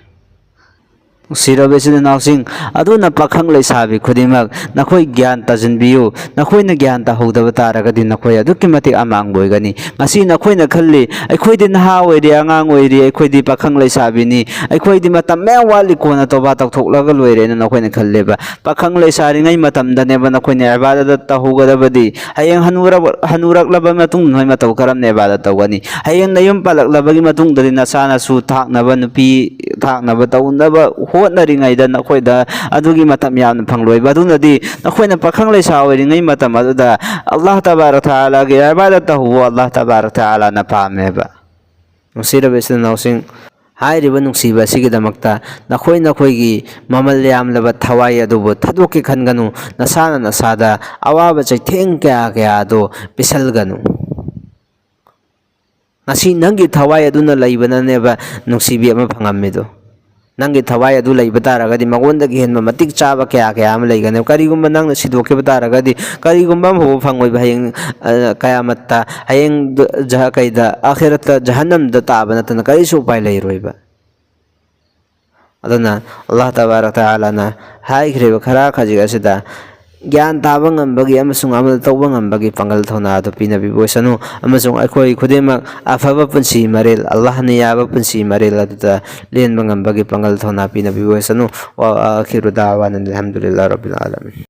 ꯅꯨꯡꯁꯤꯔꯕ ꯏꯆꯤꯜ ꯏꯅꯥꯎꯁꯤꯡ, ꯑꯗꯨꯅ ꯄꯥꯈꯪ ꯂꯩꯁꯥꯕꯤ ꯈꯨꯗꯤꯡꯃꯛ ꯅꯈꯣꯏ ꯒ꯭ꯌꯥꯟ ꯇꯥꯁꯤꯟꯕꯤꯌꯨ꯫ ꯅꯈꯣꯏꯅ ꯒ꯭ꯌꯥꯟ ꯇꯥꯍꯧꯗꯕ ꯇꯥꯔꯒꯗꯤ ꯅꯈꯣꯏ ꯑꯗꯨꯛꯀꯤ ꯃꯇꯤꯛ ꯑꯃꯥꯡꯕ ꯑꯣꯏꯒꯅꯤ꯫ ꯉꯁꯤ ꯅꯈꯣꯏꯅ ꯈꯜꯂꯤ, "ꯑꯩꯈꯣꯏꯗꯤ ꯅꯍꯥ ꯑꯣꯏꯔꯤ, ꯑꯉꯥꯡ ꯑꯣꯏꯔꯤ, ꯑꯩꯈꯣꯏꯗꯤ ꯄꯥꯈꯪ ꯂꯩꯁꯥꯕꯤꯅꯤ, ꯑꯩꯈꯣꯏꯗꯤ ꯃꯇꯝ ꯃꯌꯥꯝ ꯋꯥꯠꯂꯤ, ꯀꯣꯟꯅ ꯇꯧꯕꯥ ꯇꯧꯊꯣꯛꯂꯒ ꯂꯣꯏꯔꯦꯅ" ꯅꯈꯣꯏꯅ ꯈꯜꯂꯦꯕ꯫ ꯄꯥꯈꯪ ꯂꯩꯁꯥꯔꯤꯉꯩ ꯃꯇꯝꯗꯅꯦꯕ ꯅꯈꯣꯏꯅ ꯏꯕꯥꯗꯠ ꯇꯧꯍꯧꯒꯗꯕꯗꯤ꯫ ꯍꯌꯦꯡ ꯍꯅꯨꯔꯕ-, ꯍꯅꯨꯔꯛꯂꯕ ꯃꯇꯨꯡ ꯅꯈꯣꯏ ꯃꯇꯧ ꯀꯔꯝꯅ ꯏꯕꯥꯗꯠ ꯇꯧꯒꯅꯤ? ꯍꯌꯦꯡ ꯅꯌꯨꯝ ꯄꯥꯜꯂꯛꯂꯕꯒꯤ ꯃꯇꯨꯡꯗꯗꯤ ꯅꯆꯥ ꯅꯁꯨ ꯊꯥꯛꯅꯕ, ꯅꯨꯄꯤ ꯊꯥꯛꯅꯕ, ꯇꯧꯅꯕ ꯍꯣꯠꯅꯔꯤꯉꯩꯗ ꯅꯈꯣꯏꯗ ꯑꯗꯨꯒꯤ ꯃꯇꯝ ꯌꯥꯝꯅ ꯐꯪꯂꯣꯏꯕ꯫ ꯑꯗꯨꯅꯗꯤ ꯅꯈꯣꯏꯅ ꯄꯥꯈꯪ ꯂꯩꯁꯥ ꯑꯣꯏꯔꯤꯉꯩ ꯃꯇꯝ ꯑꯗꯨꯗ ꯑꯜꯂꯥꯍ ꯇꯕꯥꯔꯛ ꯇꯥꯂꯥꯒꯤ ꯏꯕꯥꯗꯠ ꯇꯧꯕꯕꯨ ꯑꯜꯂꯥꯍ ꯇꯕꯥꯔꯛ ꯇꯥꯂꯥꯅ ꯄꯥꯝꯃꯦꯕ꯫ ꯅꯨꯡꯁꯤꯔꯕ ꯏꯆꯤꯟ ꯏꯅꯥꯎꯁꯤꯡ, ꯍꯥꯏꯔꯤꯕ ꯅꯨꯡꯁꯤꯕ ꯑꯁꯤꯒꯤꯗꯃꯛꯇ ꯅꯈꯣꯏ ꯅꯈꯣꯏꯒꯤ ꯃꯃꯜ ꯌꯥꯝꯂꯕ ꯊꯋꯥꯏ ꯑꯗꯨꯕꯨ ꯊꯥꯗꯣꯛꯀꯦ ꯈꯟꯒꯅꯨ꯫ ꯅꯁꯥꯅ ꯅꯁꯥꯗ ꯑꯋꯥꯕ ꯆꯩꯊꯦꯡ ꯀꯌꯥ ꯀꯌꯥ ꯑꯗꯨ ꯄꯤꯁꯜꯒꯅꯨ꯫ ꯉꯁꯤ ꯅꯪꯒꯤ ꯊꯋꯥꯏ ꯑꯗꯨꯅ ꯂꯩꯕꯅꯅꯦꯕ ꯅꯨꯡꯁꯤꯕꯤ ꯑꯃ ꯐꯪꯉꯝꯃꯤꯗꯣ꯫ ꯅꯪꯒꯤ ꯊꯋꯥꯏ ꯑꯗꯨ ꯂꯩꯕ ꯇꯥꯔꯒꯗꯤ ꯃꯉꯣꯟꯗꯒꯤ ꯍꯦꯟꯕ ꯃꯇꯤꯛ ꯆꯥꯕ ꯀꯌꯥ ꯀꯌꯥ ꯑꯃ ꯂꯩꯒꯅꯦꯕ꯫ ꯀꯔꯤꯒꯨꯝꯕ ꯅꯪꯅ ꯁꯤꯗꯣꯛꯈꯤꯕ ꯇꯥꯔꯒꯗꯤ ꯀꯔꯤꯒꯨꯝꯕ ꯑꯃꯐꯥꯎꯕ ꯐꯪꯉꯣꯏꯕ꯫ ꯍꯌꯦꯡ, ꯑ, ꯀꯌꯥꯃꯠꯇ, ꯍꯌꯦꯡ ꯗ-, ꯖꯍ-, ꯀꯩꯗ, ꯑꯥꯈꯤꯔꯠꯇ, ꯖꯍꯟꯅꯝꯗ ꯇꯥꯕ ꯅꯠꯇꯅ ꯀꯔꯤꯁꯨ ꯎꯄꯥꯏ ꯂꯩꯔꯣꯏꯕ꯫ ꯑꯗꯨꯅ ꯑꯜꯂꯥꯍ ꯇꯕꯥꯔꯛ ꯇꯥꯂꯥꯅ ꯍꯥꯏꯈ꯭ꯔꯤꯕ ꯈꯔ ꯈꯖꯤꯛ ꯑꯁꯤꯗ ꯒ꯭ꯌꯥꯟ ꯇꯥꯕ ꯉꯝꯕꯒꯤ ꯑꯃꯁꯨꯡ ꯑꯃꯜ ꯇꯧꯕ ꯉꯝꯕꯒꯤ ꯄꯥꯡꯒꯜ ꯊꯧꯅꯥ ꯑꯗꯨ ꯄꯤꯅꯕꯤꯕ ꯑꯣꯏꯁꯅꯨ, ꯑꯃꯁꯨꯡ ꯑꯩꯈꯣꯏ ꯈꯨꯗꯤꯡꯃꯛ ꯑꯐꯕ ꯄꯨꯟꯁꯤ ꯃꯔꯦꯜ, ꯑꯜꯂꯥꯍꯅ ꯌꯥꯕ ꯄꯨꯟꯁꯤ ꯃꯔꯦꯜ ꯑꯗꯨꯗ ꯂꯦꯟꯕ ꯉꯝꯕꯒꯤ ꯄꯥꯡꯒꯜ ꯊꯧꯅꯥ ꯄꯤꯅꯕꯤꯕ ꯑꯣꯏꯁꯅꯨ꯫ ꯋꯥ ꯑꯈꯤꯔꯨ ꯗꯥꯋꯥꯅ ꯑꯜꯍꯝꯗꯨꯂꯤꯜꯂꯥꯍ ꯔꯕꯤꯜ ꯑꯥꯂꯃꯤꯟ꯫